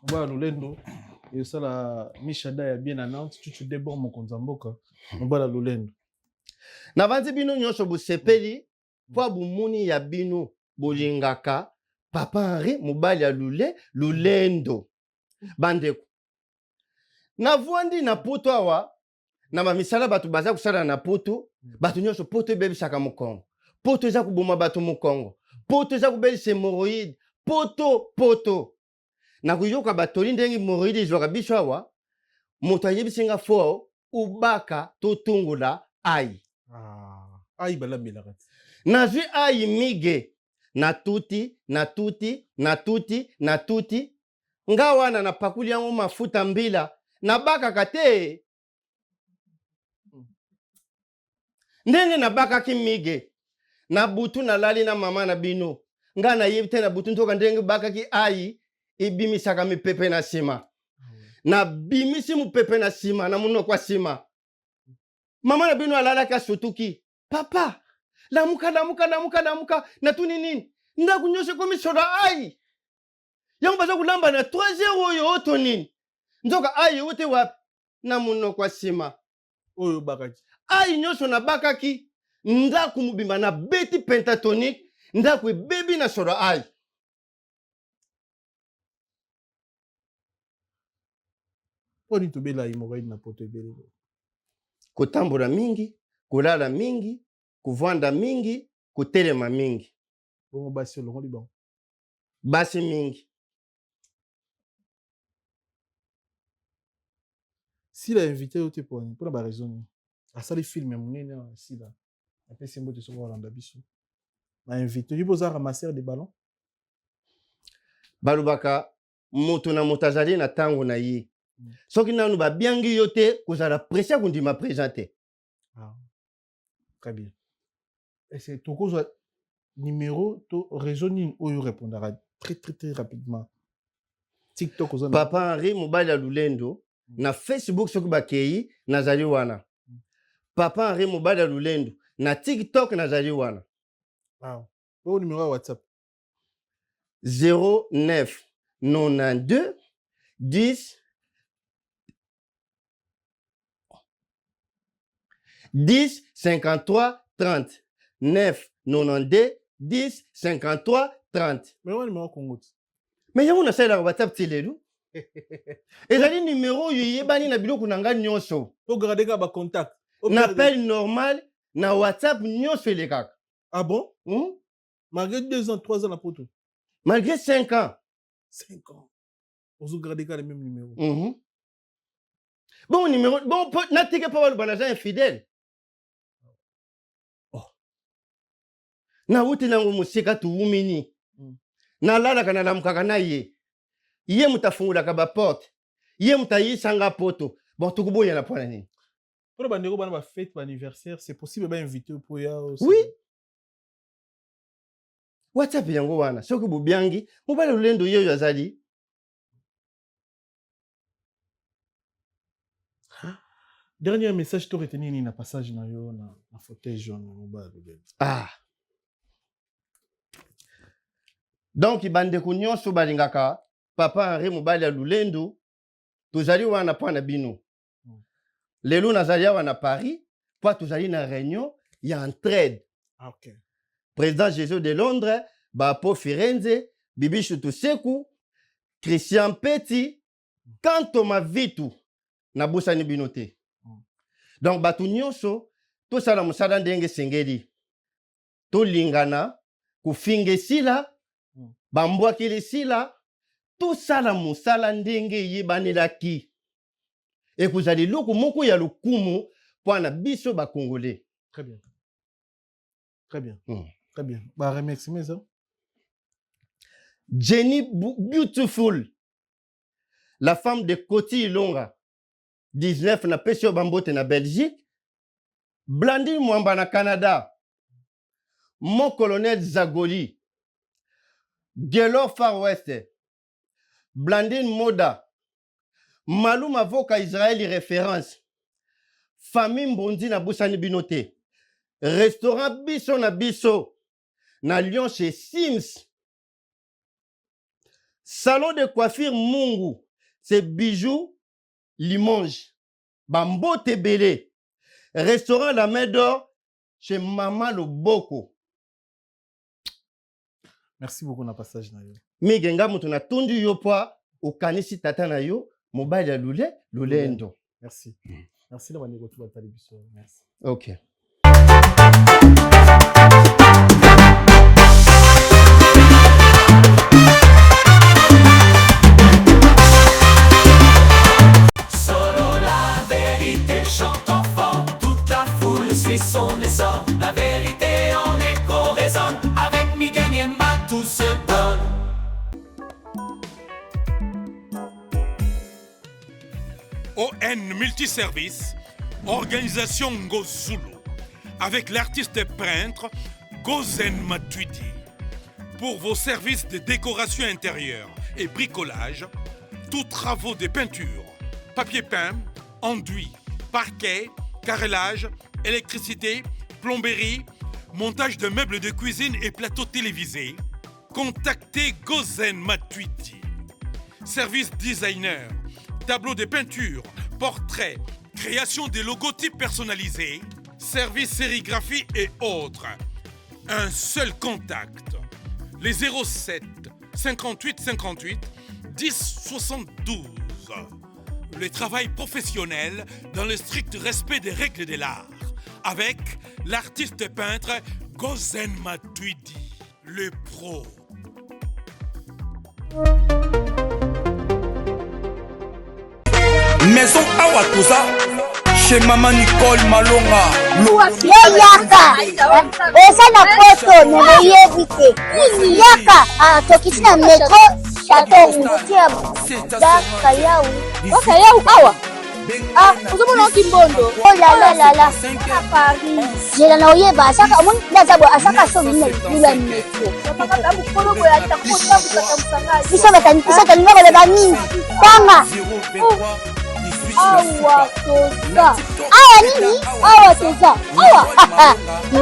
Mobala lolendo esala Mishada ya bien na Nantes, Chuchu Debord mokonzi ya mboka. Mobala lolendo. Navandi bino nyonso bosepeli po bomoni ya bino bolingaka Papa Henri mobali ya lule lolendo. Bandeko. Navwandi na poto awa na bamisala bato baza kosala na poto, bato nyonso poto ebebisaka mokongo. Poto eza koboma bato mokongo, poto eza kobelisa hemoroïde, poto poto. Nakoyoka batoli ndenge hemoroïde ezwaka biso awa. Moto ayebisi nga fo ubaka totungola ai. Ah, ai balambelaka te. Nazwi ai mige natuti natuti natuti natuti nga wana napakuli yango mafuta mbila nabakaka te. Ndenge nabakaki mige na butu nalali na mama na bino nga nayebi te na butu nzoka ndenge bakaki ai ebimisaka mipepe na nsima. Nabimisi mopepe na nsima na monoko ya nsima. Mama na bino alalaki asutuki. Papa, lamuka lamuka lamuka lamuka, natuni nini? Ndako nyonso ekomi solo ai. Yango baza kolamba na 3 heures oyo oto nini? Nzoka ai euti wapi? Na monoko ya nsima. Oyo obakaki. Ai nyonso nabakaki, ndako mobimba nabeti pentatonique, ndako ebebi na solo ai. Mpo nini tobela hémorroïde na poto ebele? Kotambola mingi, kolala mingi, kovanda mingi, kotelema mingi. Bongo basi olongoli bango? Basi mingi. Sila invité yo te mpo mpona ba raison nini? Asali film ya monene awa Sila. Apesi mbote soki olanda biso. Ba invité yo boza ramasseur de ballon? Balobaka moto na moto azali na ntango na ye. Soki nanu babiangi yo te, kozala presse ya kondima présent te. Ah. Très bien. Est-ce que tokozwa numéro to réseau nini oyo répondaka très très très rapidement? TikTok oza na Papa Henri mobali ya Lulendo na Facebook soki bakei nazali wana. Papa Henri mobali ya Lulendo na TikTok nazali wana. Ah. Oyo numéro ya WhatsApp 09 92 10 10 53 30 9 92 10 53 30. Mais wana numéro Congo ti. Mais yango nasalelaka WhatsApp ti lelo. Ezali numéro oyo eyebani na biloko na ngai nyonso. Ogarde kaka ba contact. Na appel normal na WhatsApp nyonso elekaka. Ah bon? Malgré 2 ans, 3 ans na poto. Malgré 5 ans. 5 ans. Ozo garder kaka le même numéro. Bon numéro, bon po, natike mpo baloba naza infidèle. Oh. Nawuti nango mosika tuwumini. Nalalaka nalamukaka na ye. Ye moto afungolaka ba porte. Ye moto ayisanga poto. Bon tokoboyana mpo na nini? Mpo na bandeko bana ba fête, ba anniversaire, c'est possible ba inviter mpo ya Oui. WhatsApp yango wana soki bobiangi mobali lolendo ye oyo azali. Dernier message to retenir nini na passage na yo na, na fauteuil jaune mobali lolendo? Ah. Donc bandeko nyonso balingaka papa Henri mobali ya Lulendo, tozali wana mpo na bino. Lelo nazali awa na Paris mpo tozali na réunion ya entraide. Ah, okay. Président Jésus de Londres, Bapo Firenze, Bibi Tuseku, Christian Petit, Kanto Mavitu, nabosani bino te. Donc bato nyonso tosala mosala ndenge esengeli. Tolingana, kofinga esila, bambwakeli esila, tosala mosala ndenge eyebanelaki. Ekozala eloko moko ya lokumu mpo na biso ba Congolais. Très bien. Très bien. Très bien. Ba remerciements ça. Jenny Beautiful, la femme de Koti Ilonga, 19 na pesi yo bambote na Belgique. Blandine Mwamba na Canada. Mon colonel Zagoli, Gelor Far West, Blandine Moda, Malou Mavoka Israël référence, famille Mbondi na busani bino te, restaurant biso na biso na Lyon chez Sims, salon de coiffure Mungu, c'est bijoux Limoges, bambote ebele, restaurant La Main d'Or chez Mama Loboko. Merci beaucoup na passage na yo. Mige nga moto natundi yo po okanisi tata na yo mobali ya lule lulendo. Merci. Merci na bandeko tu batali biso. Merci. OK. ON Multiservice, Organisation Ngozulu, avec l'artiste peintre Gozen Matuidi. Pour vos services de décoration intérieure et bricolage, tous travaux de peinture, papier peint, enduit, parquet, carrelage, électricité, plomberie, montage de meubles de cuisine et plateaux télévisés, contactez Gozen Matuidi. Service designer, tableau de peinture, portrait, création des logotypes personnalisés, service sérigraphie et autres. Un seul contact. Les 07 58 58 10 72. Le travail professionnel dans le strict respect des règles de l'art. Avec l'artiste peintre Gozen Matuidi, le pro. Maison awa toza chez mama Nicole Malonga. Yo yaka oza na poto me boyebi te yaka ah, tokiti na metro chateau rouge bakayau bakayau awa Ah, ozomona oki mbondo. Oh la la la la. Na Paris. Zela na oyeba asaka omoni ndaza boye asaka somi na libula ya metro. Biso batani biso tolinga koloba mingi. Tanga. Awa toza. Awa nini? Awa toza. Awa.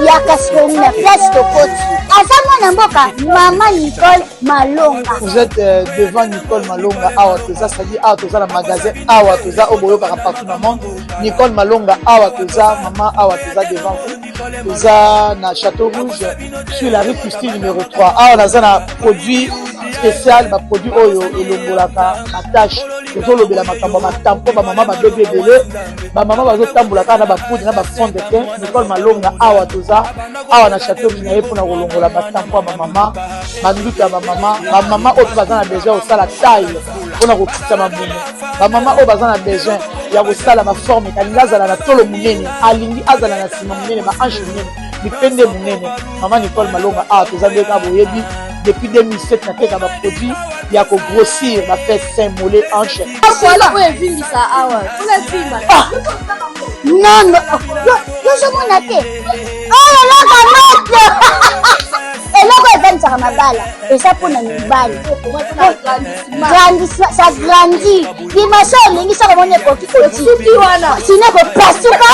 Yaka sikoyo na place tokoti. Aza mwana mboka mama Nicole Malonga. Vous êtes euh, devant Nicole Malonga awa toza c'est-à-dire awa toza na magasin awa toza oyo boyokaka partout na monde Nicole Malonga awa toza mama awa toza devant vous toza na Château Rouge sur la rue Christine numéro 3 awa naza na produit spécial ba produit oyo elongolaka ba tache tozolobela makambo ya matampo bamama babebi ebele bamama bazotambola kaka na bapoudre na bafond de teint Nicole Malonga awa toza awa na chateau na ye mpona kolongola batampo ya bamama banduta ya bamama bamama oyo mpe baza na besoin ya kosala taille mpona kokitisa mabumu bamama oyo baza na besoin ya kosala baforme alingi azala na tolo monene alingi azala na nsima monene bahanche monene mipende monene mama nicole malonga awa toza nde kaka boyebi depuis 2007 nateka baproduit ya kogrossir bafesse sein mollet hanche oyo evimbisa awa ah! non yozomona te oyo eloko moto eloko evandisaka mabala eza mpo na mibali ça grandit dimension olingi soko omoni ekoki kosuki wana sino ekopasuka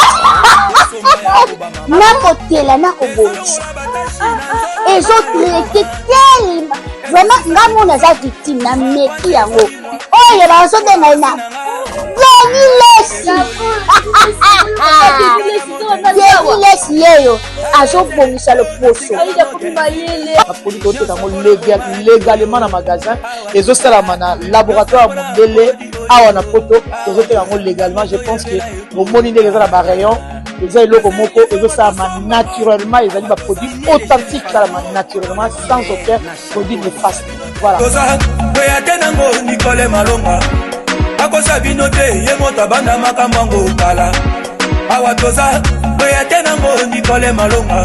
nakotela nakobongisa ezotraite telema vraiment nga mona aza victime na meki yango oyo bazobenga ye na Denis Lessi Denis Lessi yeyo azobongisa loposo baproduit toteka yango légalement na magasin ezosalama na laboratoire ya mondele awa na poto tozoteka yango légalement je pense que bomoni ndenge eza na barayon eza eloko moko ezosalama naturellement ezali baproduit authentique esalama naturellement sans aucun produit néfaste voilà toza kweya te nango nikole malonga akosa bino te ye moto abanda makambo yango kala awa toza kweya te nango nikole malonga.